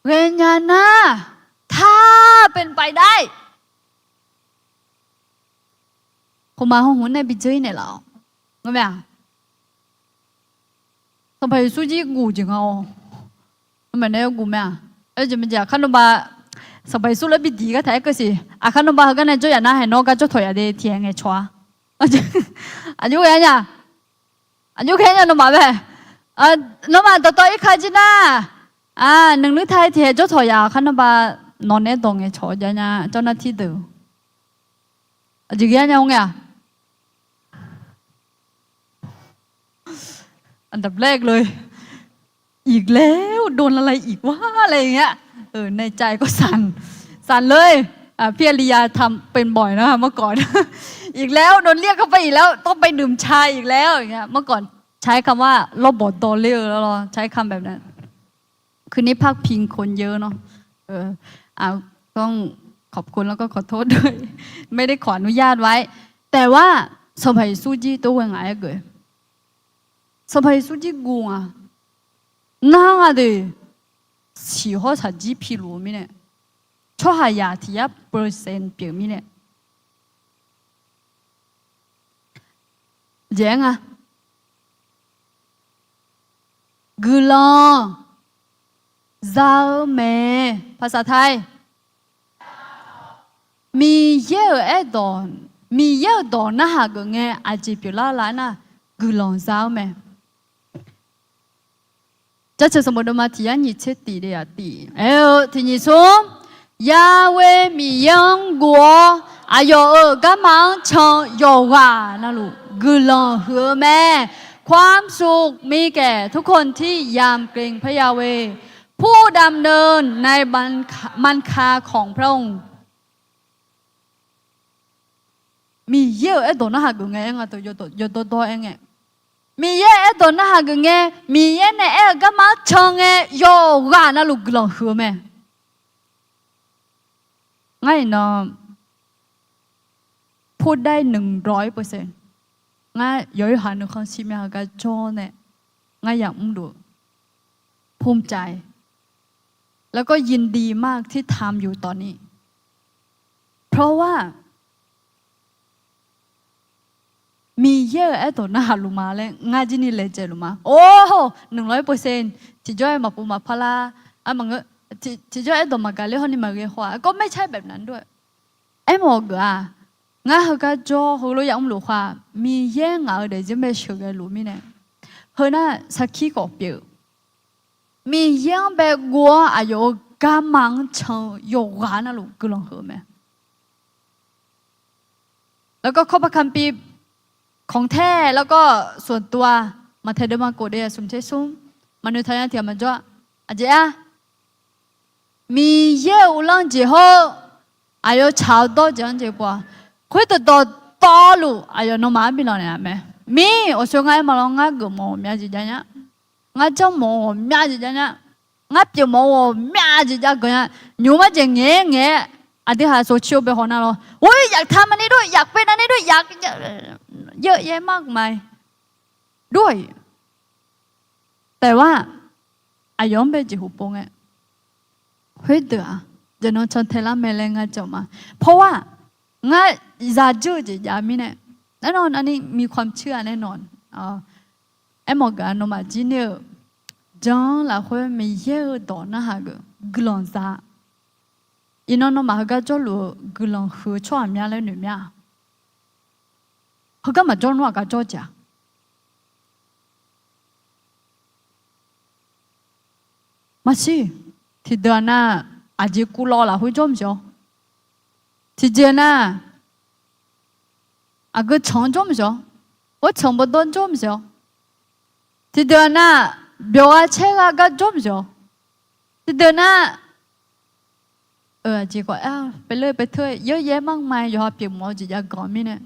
Ghaenya nar, ถ้าเป็นไปได้ khofma hawhmq nae bi dzeur ir naeqlaf-awq. Ngar mae-aq, Sanqpaq Yeqsur jir guq jeq nga-awq. Ngar mae nae guq mae-aq. Aerjeq maqjeq aqkar nawba Sanqpaq Yeqsur laer bidiq gar taq-aer keuv siq. Aqkar nawba heugar nae jawr yaf nar haeq nawr gar jawr tawq yaf de tiq haeq ngaeqcawq-a. Aqjox ghae nya, aqjox ghae nya nawmaf bae. Nawmaf dawqtawv irka jir nar, nuinr tar-aer tiq haeq jawr tawq yaf aqkar nawba nawq nae dawq ngaeqcawq jav nya jawr nar tiq deuq. Aqjeq ghae nya-eu ngae-aq? อันดับแรกเลย อีกแล้ว โดนอะไรอีกวะ อะไรอย่างเงี้ย ในใจก็สั่น สั่นเลย พี่อริยาทำเป็นบ่อยนะเมื่อก่อน อีกแล้ว โดนเรียกเข้าไปอีกแล้ว ต้องไปดื่มชาอีกแล้วอย่างเงี้ย เมื่อก่อนใช้คำว่า เราบ่ดอเลอร์แล้วเหรอ ใช้คำแบบนั้น คือนี่พาดพิงคนเยอะเนาะ เออ อ่ะ ต้องขอบคุณแล้วก็ขอโทษด้วย ไม่ได้ขออนุญาตไว้ แต่ว่า Sanqpaq Yeqsur jir tov ghae ngaq-aer geuf. Sanqpaq Yeqsur jir guv nga. Nar nga deuq siq hawr saqjir piluf-eu mirnae, tsawrhaqzaq tiq yar percent pyeuf mirnae, jeq-aer nga. Guiqlanq za-eu mae. ภาษาไทย Miqyaer-euq aerdawq, Miqyaer-euq dawq narhaq geuf ngae aqjeq pyeuflar lar nar, guiqlanq za-eu mae. Jaceuq sanqbof deuvma tiq yar nyiq tser tif de yaf tif aer-eu tiq nyiq smr, Yahweh Miqyaer-anr guv-awr aqyawf-euq garma-anr can-eu yawqghaq navluf guiqlanq huiq-eu mae. ความสุขมีแก่ทุกคนที่ยำเกรงพระยาเวห์ ผู้ดำเนินในมันคาของพระองค์ Miqyaer-euq aerdawq narhaq geuf ngae aer nga teu yawdawr dawr aer ngae, Miqyaer aerdawq narhaq geuf ngae, Miqyaer nae aer-eu garma-anr can ngae yawqghaq navluf guiqlanq huiq-eu mae. Ngar iqnan พูดได้หนึ่งร้อยเปอร์เซ็นต์ ngar yawqha nuikhanr shir myav heugar jawr nae ngar yamr luf-eu ภูมิใจ แล้วก็ยินดีมากที่ทำอยู่ตอนนี้ เพราะว่า Miqyaer-euq aerdawq narhaq luf ma laer ngar jir ni laejae luf ma. Or, หนึ่งร้อยเปอร์เซ็นต์ tiqjawr-aer maqpov maqpar lar, tiqjawr aerdawq maqgaq ler hawr ni maqghae haw-aq, ก็ไม่ใช่แบบนั้นด้วย Aermawf-eu geuf-aq, ngar heugar jawr heulof yamr luf khawf-aq, Miqyaer ngaq-euq daefzir bae sheuqghae luf mirnae, heu nar sarkir khawf pyeuf-eu, Miqyaer-anr bae guv-awr aqyawf-euq garma-anr can-eu yawqghaq navluf guiqlanq huiq-eu mae. แล้วก็ข้อพระคัมภีร์ของแท้ แล้วก็ส่วนตัว Maqtaeq deuvma kof de yaf smq tser smr, maqnoeq taq nya tiq ghaq maqjawr-a. Aqjeq-a, Miqyaer-euq uvlanr jeq hawr-eu aqyawf tsaq-awr dawr jeq-anr jeq pov-a. Khoerdeuq dawqtawvluf aqyawf nawmaf-anr bi lanq naeq-a mae. Mir, awqsoe ngar aer ma lawr, ngar geufmawf-eu ghawqmya jeq jav nya. Ngar janrmawf-eu ghawqmya jeq jav nya. Ngar pyeufmawf-eu ghawqmya jeq jav geuf nya. Nymq mar jeq ngaeq-aer ngaeq-aer, aqdui haq โซเชียล bae haw nar lawr, โอ๊ย อยากทำอันนี้ด้วย อยากเป็นอันนี้ด้วย อยาก เยอะแยะมากมายด้วย แต่ว่า aqyawf-anr bae jeqhu pov ngae, khoerdeuq-aq, jaqnan can tae lar mae laer ngar jawr ma. เพราะว่า ngar zaqjeur-eu jeq jav mirnae, แน่นอน อันนี้มีความเชื่อแน่นอน Aermawf geuf-a, nawmaf jir ner-eu jan-anr lafkhoer Miqyaer-euq dawq narhaq geuf guiqlanq za. Iqnan nawmaf heugar jawrluf-eu guiqlanq huiq-eu tsawrhaq mya laer noeq mya-a. Heugar maqjawr nar aqgar jawr jeq-a. Maqshir, tiqdeuq-aq nar, aqjeq kuvlawv lafkhoer jawr maqjawr. Tiqjeq nar, Aqgeu tsanq-anr jawr maqsiq-awr, khoer tsanq bawdawr jawr maqsiq-awr, tiqdeuq nar, byawq gha caer gha gar jawr maqsiq-awr, tiqdeuq nar, aqjeq khawf, paevler paevteur-aer yaer yaer mar ma-aer yawqha pyeuf mawf-eu jeq jav ganq mirnae,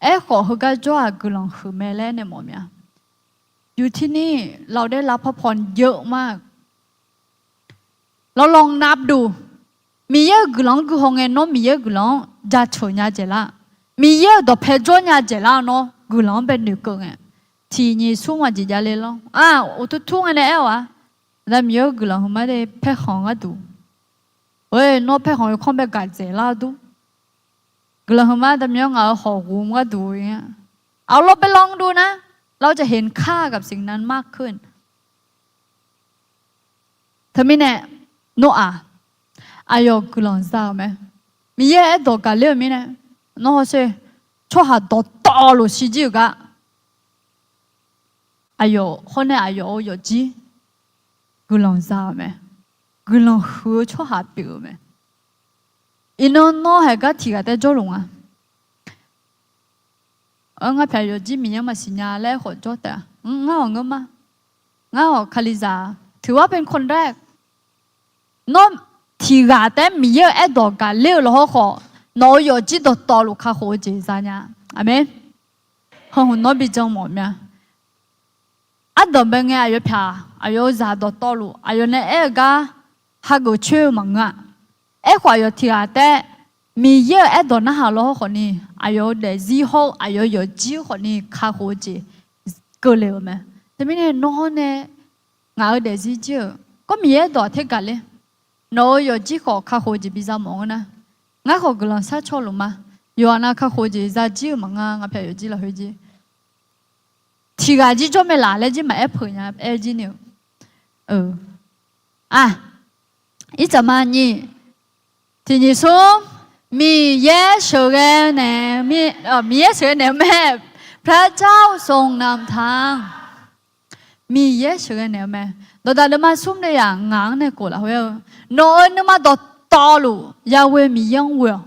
aerkhawf heugar jawr-aq guiqlanq huiq mae laer nae mawf mya. Yuqtir nir, lawqdaer lavpar paw jeuf ma. Lawqlawq navduq, Miqyaer-euq guiqlanq-anr guihaw ngae nawr Miqyaer-euq guiqlanq-anr jaceuq nya dzaeqlar. Miqyaer-euq dawqpae jawr nya dzaeqlar nawr guiqlanq-anr bae noeqkeuv ngae. Tiq nyiq smr aqjeq javle lawr. Uqtur tur ngae nae aer-awq-a. Aqda Miqyaer-euq guiqlanq heu ma de paerkhanq gharduq, oe nawr paerkhanq yawkawr bae gaq dzaeqlar dur. Guiqlanq heu ma Aqda Miqyaer ngaq-euq hawq ghov gharduq-a. Aqlawr bae lanr dur nar, เราจะเห็นค่ากับสิ่งนั้นมากขึ้น. Teumirnae, nawr-aq, aqyawf guiqlanq za-euq mae. Miqyaer aerdawq gaqler-euq mirnae, nawr hawsher, tsawrhaq dawqtawvluf shirjir-euq gar aqyawf hawr nae aqyawf-euq yawfjir guiqlanq za-euq mae. Guiqlanq huiq-eu tsawrhaq pyeuf-euq mae. Iqnan nawr haiq gar tiq ghaq taef jawrluf nga. Ngar pyaq yawfjir Miqyaer maqsiq nya laer khawf jawr taef-a. Ngar-awq ngeur ma. Ngar-awq Kalizaq, ถือว่าเป็นคนแรก. Nawr tiq ghaq taef-aer Miqyaer-euq aerdawq gaqler-eu lawqhaw khawf, nawq-euq yawfjir dawqtawvluf kakhof-eu jeq za nya. Aqmeq. Heu hmq nawr bi jan mawf mya. Ardanq bae ngae aqyawf pyaq, aqyawf-euq zaq dawqtawvluf aqyawf nae aer-eu gar hageuf coer-eu maqngeur-a. Aerkhawf aqyawf tiq ghaq taef-aer Miqyaer-euq aerdawq narhaq lawr khawfni, aqyawf-euq daefzir hawr-eu aqyawf-euq yawfjir khawfni kakhof-eu jeq keuvle-euq mae. Teumirnae nawr hawr nae ngaq-euq daefzir jir-euq kawr Miqyaer aerdawq aqter gaqler. Nawq-euq yawfjir khawf kakhof-eu jeq biza mawf ngeur nar, ngar khawf guiqlanq sharcaw luf ma. Yawqha nav kakhof-eu jeq zajir-euq maqngeur-a. Ngaq pyaq yawfjir lafkhoer jir tiq ghaq jir jawr mae laf laer jir maqaer peuq nya aer jir ni-euq. Aq, irtsaq ma nyiq, tiq nyiq smr, Miqyaer sheuqghae naeq-eu mae, พระเจ้าทรงนำทาง. Miqyaer sheuqghae naeq-eu mae. Dawqdaq deuvma smr deuvyaq ngaq-anr nae kof lafkhoer-eu, nawq-euq nuima dawqtawvluf Yahweh Miqyaer-anr ghoe-awq.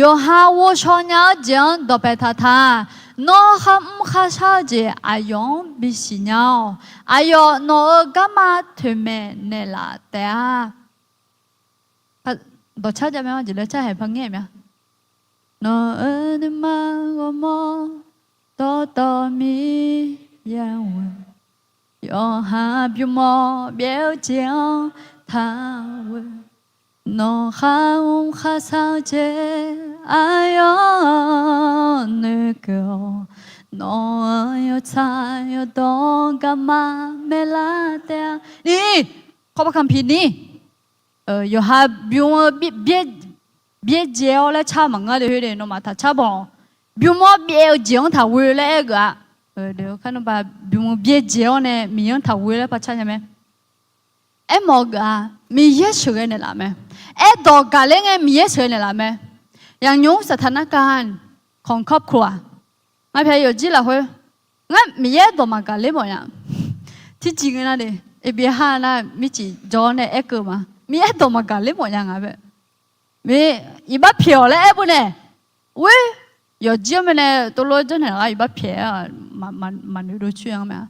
Yawqha ghovshaw nya-eu jeq-anr dawqpae taqtaq, nawr kharmr kharshar-eu jeq aqyawf-anr bisiq nya-awq. Aqyawf nawq-euq garma toeqmaeq naeqlaf taef-a. Dawqcar jav mae-a jeq laer carhaeq par ngaer mya. Nawq-euq nuima ghawrmawr dawqtawv Miqyaer-anr ghoe, yawqha bymr mawr byaev-eu jeq-anr taqghoe. Nawq kharmr kharshar-eu jeq aqyawf-anr noeqkeuv-awq. Nawq-euq yawtsaq yawqdawq garma maeqlar taef-a ni. Kawrbar kanqpiq ni, yawqha bym-eu byaerdzae-awr laer car maqngeur de. Khoer de nawmaf taqcar bawq. Bym-awr byaev-eu jeq-anr taqghoe laer aer-eu geuf-a. Kar nawba bym-eu byaerdzae-awr nae Miqyaer-anr taqghoe laer par car nya mae. Aermawf-eu geuf-a, Miqyaer sheuqghae naeqlaf mae. Aerdawq gaqler ngae Miqyaer sheuqghae naeqlaf mae. อย่างหนูสถานการณ์ของครอบครัว aq, ngar pyaq yawfjir lafkhoer, ngar Miqyaer aerdawq maqgaqler mawf nya. Tircif ngae nar de, eqbyav ha nar mircif jawr-awr nae aerkeuv ma. Miqyaer aerdawq maqgaqler mawf nya nga bae. Iqbax pyaeq-awq laer aer beu nae, oer, yawfjir-anr mae nae tov lof-aer janrnaeq-awr iqbax pyaeq-aer maqnoeq dov coer-anr mae-a.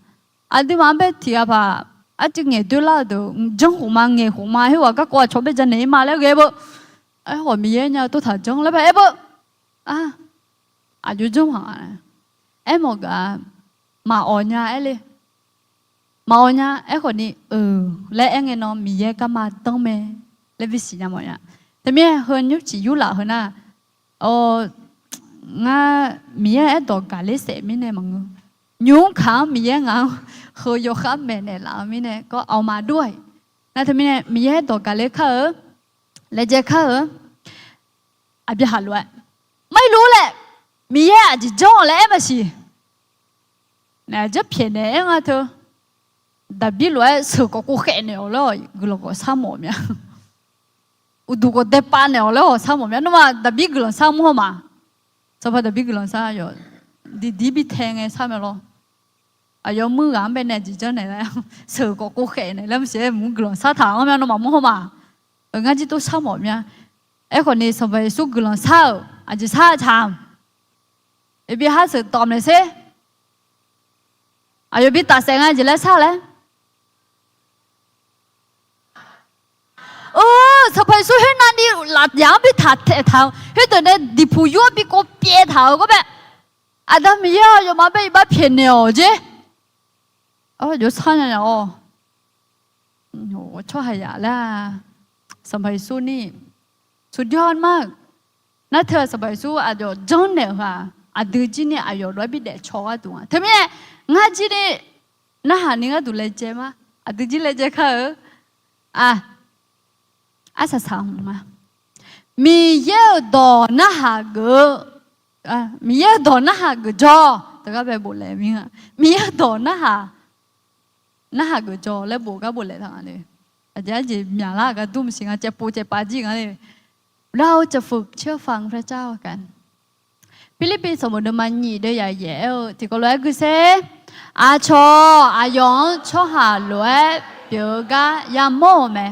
Aqduimaf-anr bae tiq ghaq paq arcuiv ngaeq doerlar-eu deuq janr khof ma, ngaeq khof ma, khoerghaq garkawv aqcawq bae janaeq-ir ma laer ghae beu. Aerkhawf Miqyaer nya-eu tov taq janr laer bae aer beu. Aqjox janr ma. Aermawf geuf-a, maqawq nya aer le. Maqawq nya aerkhawf ni, eu, laer aer ngae nan Miqyaer garma danr mae laer bisiq nya mawf nya. Teumirnae heu nymrcif yurlaf heu nar, ngar Miqyaer aerdawq gaqler saef mirnae maqngeur. Nymr kaq-anr Miqyaer ngaq-anr heu yawkhav maeqnaeq laf-eu mirnae kawr awq maqdur-aq. Nar teumirnae Miqyaer aerdawq gaqler kar-eu, laejae kar-eu, aqbyav haq lof-aer, ไม่รู้แหละ, Miqyaer aqjeq janr-awq laer aer maqsiq. Naeq-aer janr pyaeqnaeq aer nga teu. Daqbir lof-aer sheuq kawf kov khaef naeq-awq laer-awq guiqlanq khawf sharmawf mya. Uqduq khawf daepav naeq-awq laer-awq sharmawf mya. Nawmaf Daqbir guiqlanq shar mr haw ma. Sanqpaq Daqbir guiqlanq shar yawf, diqdir bi tae ngae shar mae lawr. Aqyawf muir ghaq-anr bae nae aqjeq janrnaeq laer, sheuq kawf kov khaef naeq laer maqsiq-aer mq guiqlanq shar taq-anr mya nawmaf mr haw ma. Ngar jir tov sharmawf mya. Aerkhawf ni Sanqpaq Yeqsur guiqlanq shar-euq aqjeq shar taq-a. Iqbi ha sheuq dawq maeq sher. Aqyawf bi tafsaef nga jeq laer shar laer. Or, Sanqpaq Yeqsur khoernav ni lafyaq-anr bi taq taeq taq-eu, khoerdeuq nae diqpuq yur-anr bi kov pyaev taq-euq gawr bae, Aqda Miqyaer aqyawfmaf bae iqbax pyaeqnaeq-awq jer. Awr, jov sar nya nya-awr, tsawrhaqzaq laer-aq, Sanqpaq Yeqsur ni, saqjawr-anr mar-euq, nar teu-aq Sanqpaq Yeqsur aqyawf janrnaeq-euq ghaq, aqdui jir ni aqyawf lof-aer bi daefcaw gharduq nga. Teumirnae, ngar jir ni narhaq ni gharduq laejae ma. Aqdui jir laejae kar-eu. A, arsaq saq hmq ma. Miqyaer-euq dawq narhaq geuf-eu, Miqyaer-euq dawq narhaq geuf jawr. Teugar bae boflaeq mir-a. Miqyaer-euq dawq narhaq, narhaq geuf jawr laer bof gar boflaeq taq nga le. Aqjeq arjeq myaqlar gar dur maqsiq nga, caevpov caevpav jir nga le. เราจะฝึกเชื่อฟังพระเจ้ากัน Pirlirpiv sanqbof deuvma nyiq deuv yaq yaef-aer-eu tiqkawv lof-aer guisaer, aqcawq aqyawf-anr tsawrhaq lof-aer pyeuf-eu gar yamawr-euq mae.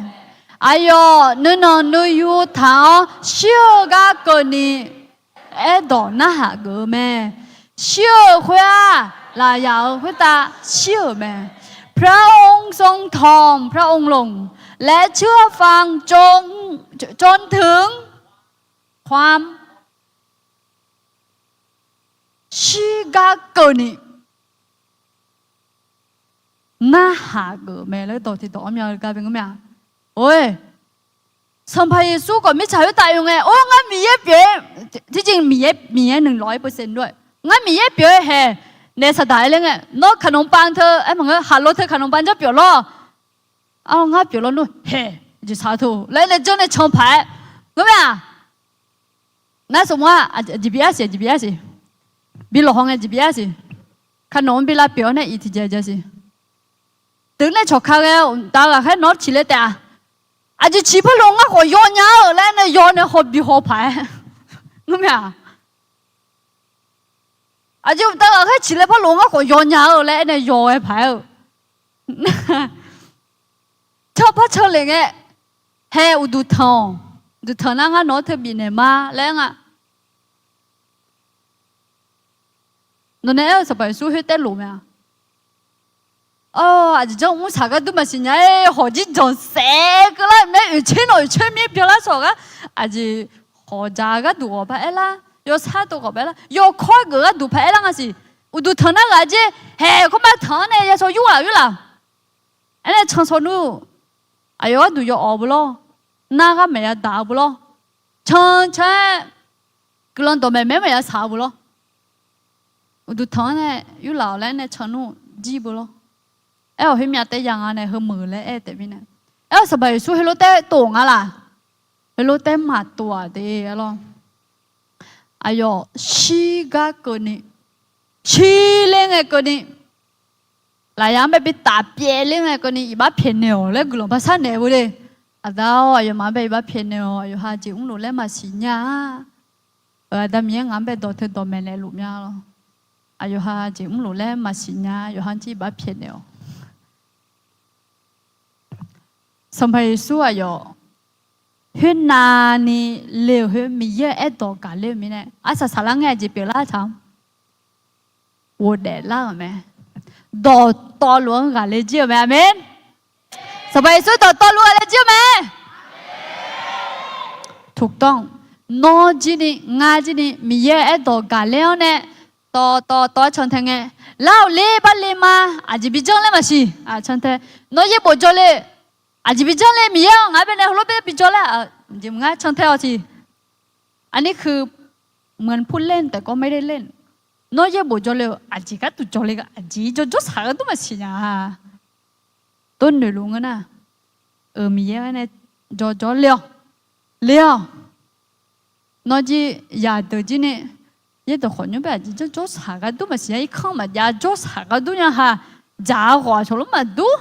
Aqyawf nuinanq nuiyu taq-awr shir-eu gar keuvni aerdawq narhaq geuf-eu mae. Shir-euq khoer-aq, lafyaq-euq khoertav shir-euq mae. พระองค์ทรงถ่อมพระองค์ลง และเชื่อฟังจน จนถึงความ shir gar keuvni narhaq geuf-eu mae laer dawq tiqdawq-anr mya-eu gar bae ngeur mae-a. Or, Sanqpaq Yeqsur khawf mirtsaq khoertav oe ngae, or, ngar Miqyaer pyeuf-eu, ที่จริง Miqyaer, Miqyaer หนึ่งร้อยเปอร์เซ็นต์ ด้วย. Ngar Miqyaer pyeuf-eu haeq naef saqdaq-aer laer ngae, nawr ขนมปัง teu aer maqngeur, haqlo teu ขนมปัง janr pyeuf lawr. Ar, ngar pyeuf lawr nmr haeq jeq saq teu laer nae janr nae can paq-aer ngeur mae-a. Nar saqmawr-aq, aqjeq bi-ar siq, aqjeq bi-ar siq. Bi lawqhaw ngae jeq bi-ar siq. Kaqnawq-anr bi lavpyeuf-awr nae iq tiqjeq jav siq. Deuq nae cawq ka ghae-eu mqtav ghaqkhaer nawq-anr ciqle taef-a. Aqjeq ciq par lof ngar khawf yaw nya-eu laer nae yaw nae haw bi haw paq-aer ngeur mae-a. Aqjeq mqtav ghaqkhaer ciqle par lof ngar khawf yaw nya-eu laer aer nae yaw ghae paq-aer-eu, can par can lef ngae, haeq uqduq tanq-awq. Uqduq tanq nar ngar nawq-anr teu bifnaeq ma laer nga. Nawq nae aer-eu Sanqpaq Yeqsur khoer taev lof mae-a. Awr, aqjeq janr mr saq gar dur maqsiq nya-aer hawq jir janq saef keuvlar mae, oeqtser nawq oeqtser mir byanlar shawq gar, aqjeq hawq dzaq gharduq ghawq paq aerlar, yawsar dov ghawq paq aerlar, yawkawr geuf gharduq paq aerlar nga siq. Uqduq tanq nar ghaq jer, haeq kawrma tanq-anr nae ya saw yurghaq yurlaf. Aernae can saw nmr, aqyawf gharduq yawawq-eu bu lawr, nar ghar maeq ya daq-eu bu lawr, can can-aer guiqlanq dawqmaeq maer maeq ya saq-eu bu lawr. Uqduq tanq-anr nae yurlaf-awq laer nae can nmr jir bu lawr. Aer-awq khoermyav taef ya nga nae heumeuq laer aer taef mirnae, aer-awq Sanqpaq Yeqsur heulof taev tov nga laq. Heulof taev maqtov-aq de-a lawr. Aqyawf shir gar keuvni, shir ler ngae keuvni, lafyaq-anr bae bi taf pyaev ler ngae keuvni iqbax pyaeqnaeq-awq laer guiqlanq baqsar naeq-eu de. Aqda-awr, aqyawfmaf-anr bae iqbax pyaeqnaeq-awq. Aqyawf ha jeq mrluf laer maqsiq nya-a. Aqda Miqyaer ngaq-anr bae dawq teu dawqmaeq naeqluf mya lawr. Aqyawf ha jeq mrluf laer maqsiq nya, yawqha-anr jir iqbax pyaeqnaeq-awq. Sanqpaq Yeqsur aqyawf khoernavni le-euq khoer Miqyaer-euq aerdawq gaqler-eu mirnae arsaq saqlar ngae aqjeq pyeuflar taq-anr ghofdaef lar-euq mae. Dawqtawvluf-anr ghaqler jir-eu mae. Aqmeq. Sanqpaq Yeqsur dawqtawvluf ghaqler jir-eu mae. ถูกต้อง. Nawr jir ni ngar jir ni Miqyaer-euq aerdawq gaqler-awr nae, tawv tawv tawv-aer cantae ngae, lar-awq le bar le ma. Aqjeq bi janr laer maqsiq. Cantae, nawr yaerbof jawr le. Aqjeq bi janr le, Miqyaer-awr ngaq-anr bae nae heulof bae bijawr laer, aqjeq maqngar cantae-awq siq. Aqnir keu เหมือนผู้เล่น แต่ก็ไม่ได้เล่น. Nawr yaerbof jawr le-eu aqjeq gharduq jawr le, aqjeq jawr jawrsaq gharduq maqsiq nya-a. Dawrnoeq luf ngeur nar, euq Miqyaer-aer nae jawr jawr le-awq, le-awq. Nawr jir yadeuq jir ni, yaerdeuq khawf nymr bae aqjeq jawr jawrsaq gharduq maqsiq nya, irkanr maqjav jawrsaq gharduq nya ha. Dzaq-eu khawf aqcawq lof maqdur,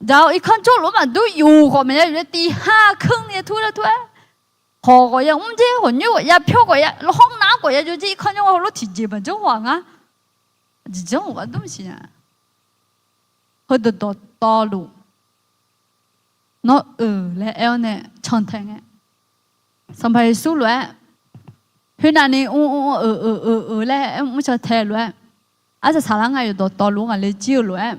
dzaq-eu irkanr jawrluf maqdur, yuf khawf maqya yuf-aer tiq ha keuvni ya tur lar tur-aer, hawq khawf ya mr jer, hawq nyoer khawf ya pyawr khawf ya lawr, hawr nar khawf ya jawr jer, irkanr jawr-a heulof tiqjeq maqjanr khawf-aq ngar, aqjeq janr-euq gharduq maqsiq nya. Heudeuq dawqtawvluf nawr euq laer aer-awr nae cantae ngae, Sanqpaq Yeqsur lof-aer Khoernav ni mr mr euq euq euq laer mr can tae lof-aer, arsaq saqlar nga yawqdawq tawvluf ngaq le jir-eu lof-aer,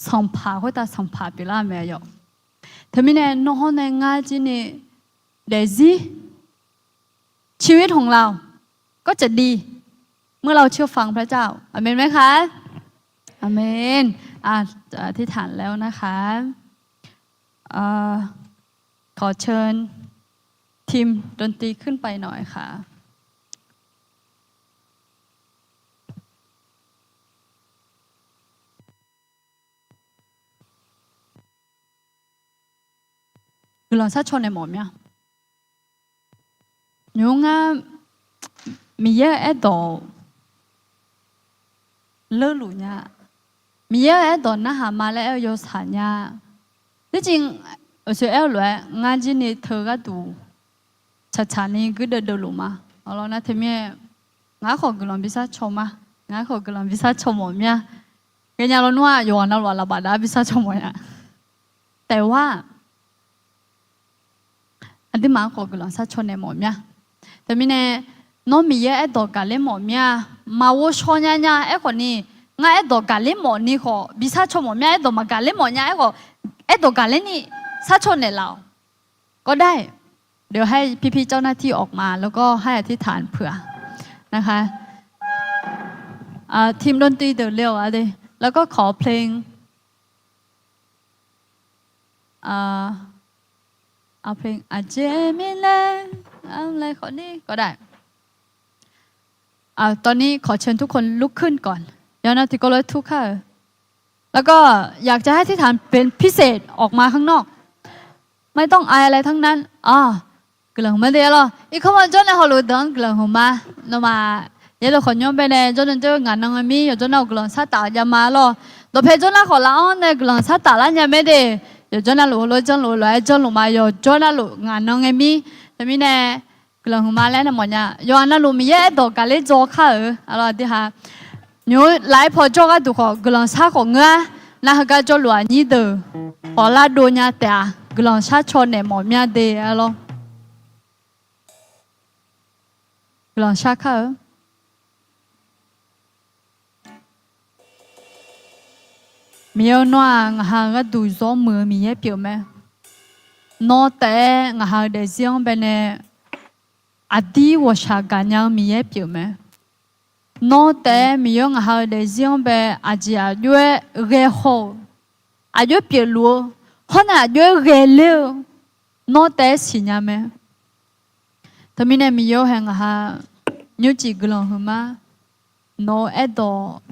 sanqpaq khoertav sanqpaq pyeuflar mae yawq. Teumirnae nawr hawr nae ngar jir ni daefzir ชีวิตของเราก็จะดี เมื่อเราเชื่อฟังพระเจ้า อาเมนไหมคะ อาเมน อ่ะ อธิษฐานแล้วนะคะ เอ่อ ขอเชิญทีมดนตรีขึ้นไปหน่อยค่ะ Guiqlanq sharcaw naeq mawf mya. Nymr ngar Miqyaer-euq aerdawq leurluf nya. Miqyaer-euq aerdawq narhaq ma laer aer-eu yawshaq nya. Nirciv, aqsoeq aer-eu lof-aer ngar jir ni teu gharduq tsaqtsaq ni guirdeuv deuvluf ma. Awq lawr nar teumirnae, ngaq-anr khawf guiqlanq bishar caw ma. Ngaq-anr khawf guiqlanq bishar caw mawf mya. Ghaenya lawnmr-aq yawqghaq navluf-aq laqbaf daq-ar bishar caw mawf nya. Taef-a, aqduimaf-anr khawf guiqlanq sharcaw naeq mawf mya. Teumirnae, nawr Miqyaer aerdawq gaqler mawf mya. Maqghov shaw nya nya aerkhawf ni, ngar aerdawq gaqler mawf ni khawf bishar caw mawf mya. Aerdawq maqgaqler mawf nya aerkhawf, aerdawq gaqler ni sharcaw naeqlaf-awq. ก็ได้ เดี๋ยวให้พี่ๆเจ้าหน้าที่ออกมา แล้วก็ให้อธิษฐานเผื่อนะคะ อ่า ทีมดนตรีเดี๋ยวเร็วอ่ะดิ แล้วก็ขอเพลง อ่า เอาเพลง อาจจะมีแรงอะไรขอนี้ก็ได้ อ่า ตอนนี้ขอเชิญทุกคนลุกขึ้นก่อน Yawqnan tiqkawv lof-aer tur kar-euq. แล้วก็อยากจะให้อธิษฐานเป็นพิเศษออกมาข้างนอก ไม่ต้องอายอะไรทั้งนั้น Guiqlanq hmq ma de lawr. Irkanr-anr jawrnae hawluf deuq-anr guiqlanq hmq ma. Nawmaf yaerdawq khawf nymr baenae jawrnan jawr ngaq nan ngae mir yawqjawr navluf guiqlanq shartaf jav ma lawr. Dawqpae jawrnar khawf laf-anr nae guiqlanq shartaf lar nya mae de. Yawqjawr navluf heulof janrluf lof-aer janrluf ma yawqjawr navluf ngaq nan ngae mir. Teumirnae guiqlanq hmq ma laer nae mawfnya. Yawqha navluf Miqyaer aerdawq gaqler dzaw kar-euq. Aqlawr aqdui ha nymr laf-aer paw jawr gharduq khawf guiqlanq shar khawf ngeur-ar. Nar heugar jawrluf aqnyir deuq khawf lar dov nya taef-a. Guiqlanq sharcaw naeq mawf mya de-a lawr. Guiqlanq shar kar-eu. Miqyaer-eu nawr-aq ngaq ha-eu gharduq zawr muiq-eu Miqyaer pyeuf mae. Nawr taef-aer ngaq ha-eu daefzir-anr baenae aqdir ghawqshaq gaqnya-eu Miqyaer pyeuf mae. Nawr taef-aer Miqyaer ngaq ha-eu daefzir-anr bae aqjeq aqjox-aer ghae haw-euq, aqjox-aer pyeufluf-eu, hawr nae aqjox-aer ghae ler-eu, nawr taef-aer siqnya mae. Teumirnae Miqyaer-eu hae ngaq ha nymrcif guiqlanq huiqma. Nawq-eu aerdawq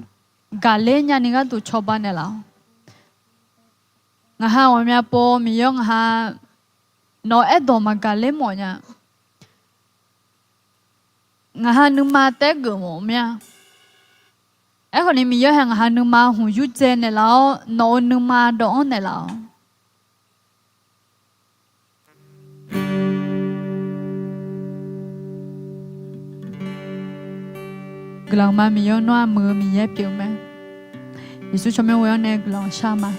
gaqler nyani gharduq cawba naeqlaf-awq. Ngaq ha ghawqmya pov Miqyaer ngaq ha nawq-eu aerdawq maqgaqler mawf nya. Ngaq ha nuima taef-aer geufmawf mir-a. Aerkhawf ni Miqyaer hae ngaq ha nuima hmq yurdzae naeqlaf-awr nawq-eu nuima dawv-anr naeqlaf-awq. Guiqlanq ma Miqyaer nawr-aq muiq-eu Miqyaer pyeuf mae. Yeqsur tsawrmyanr ghoe-awr nae guiqlanq shar ma.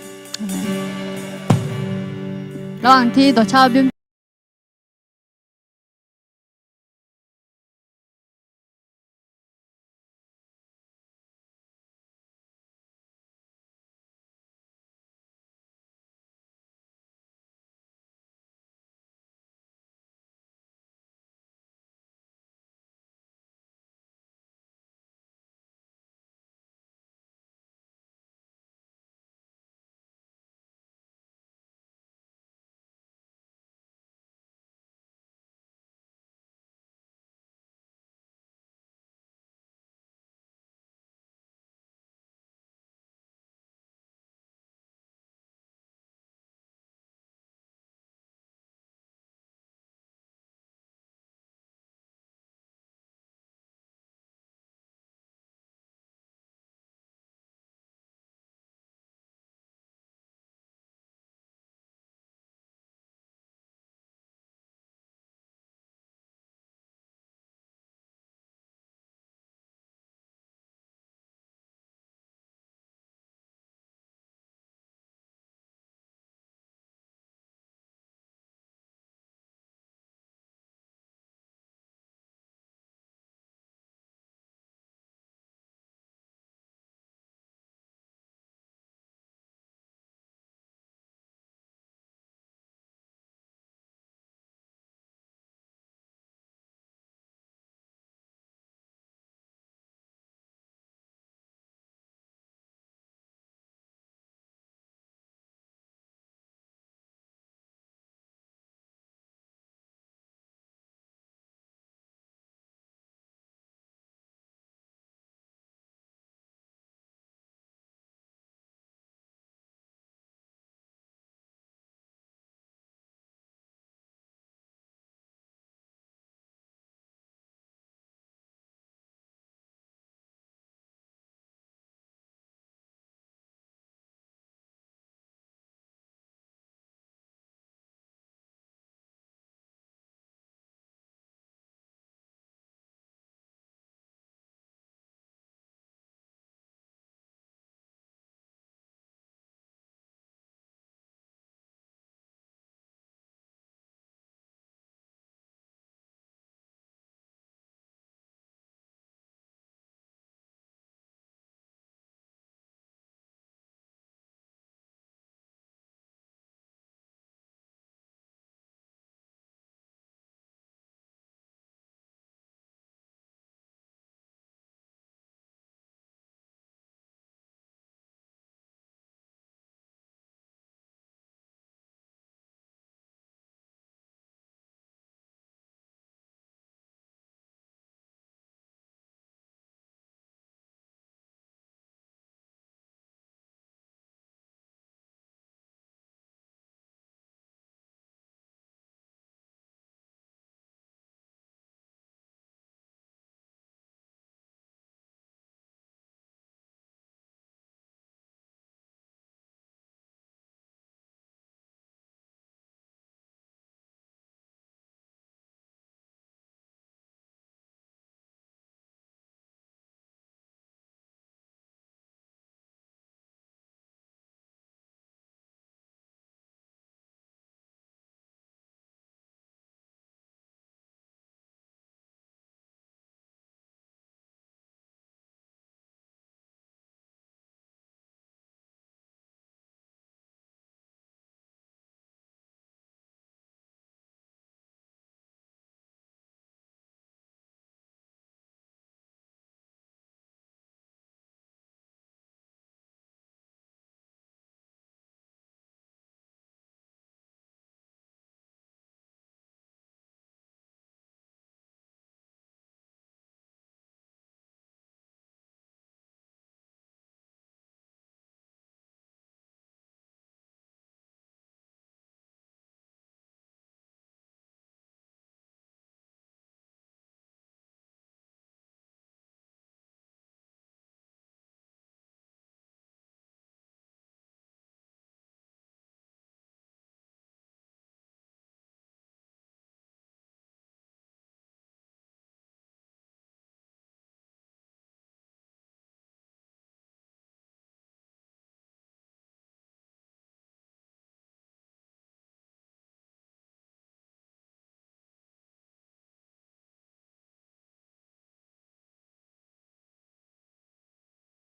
Lawrhaq tiq dawqcar-eu bymr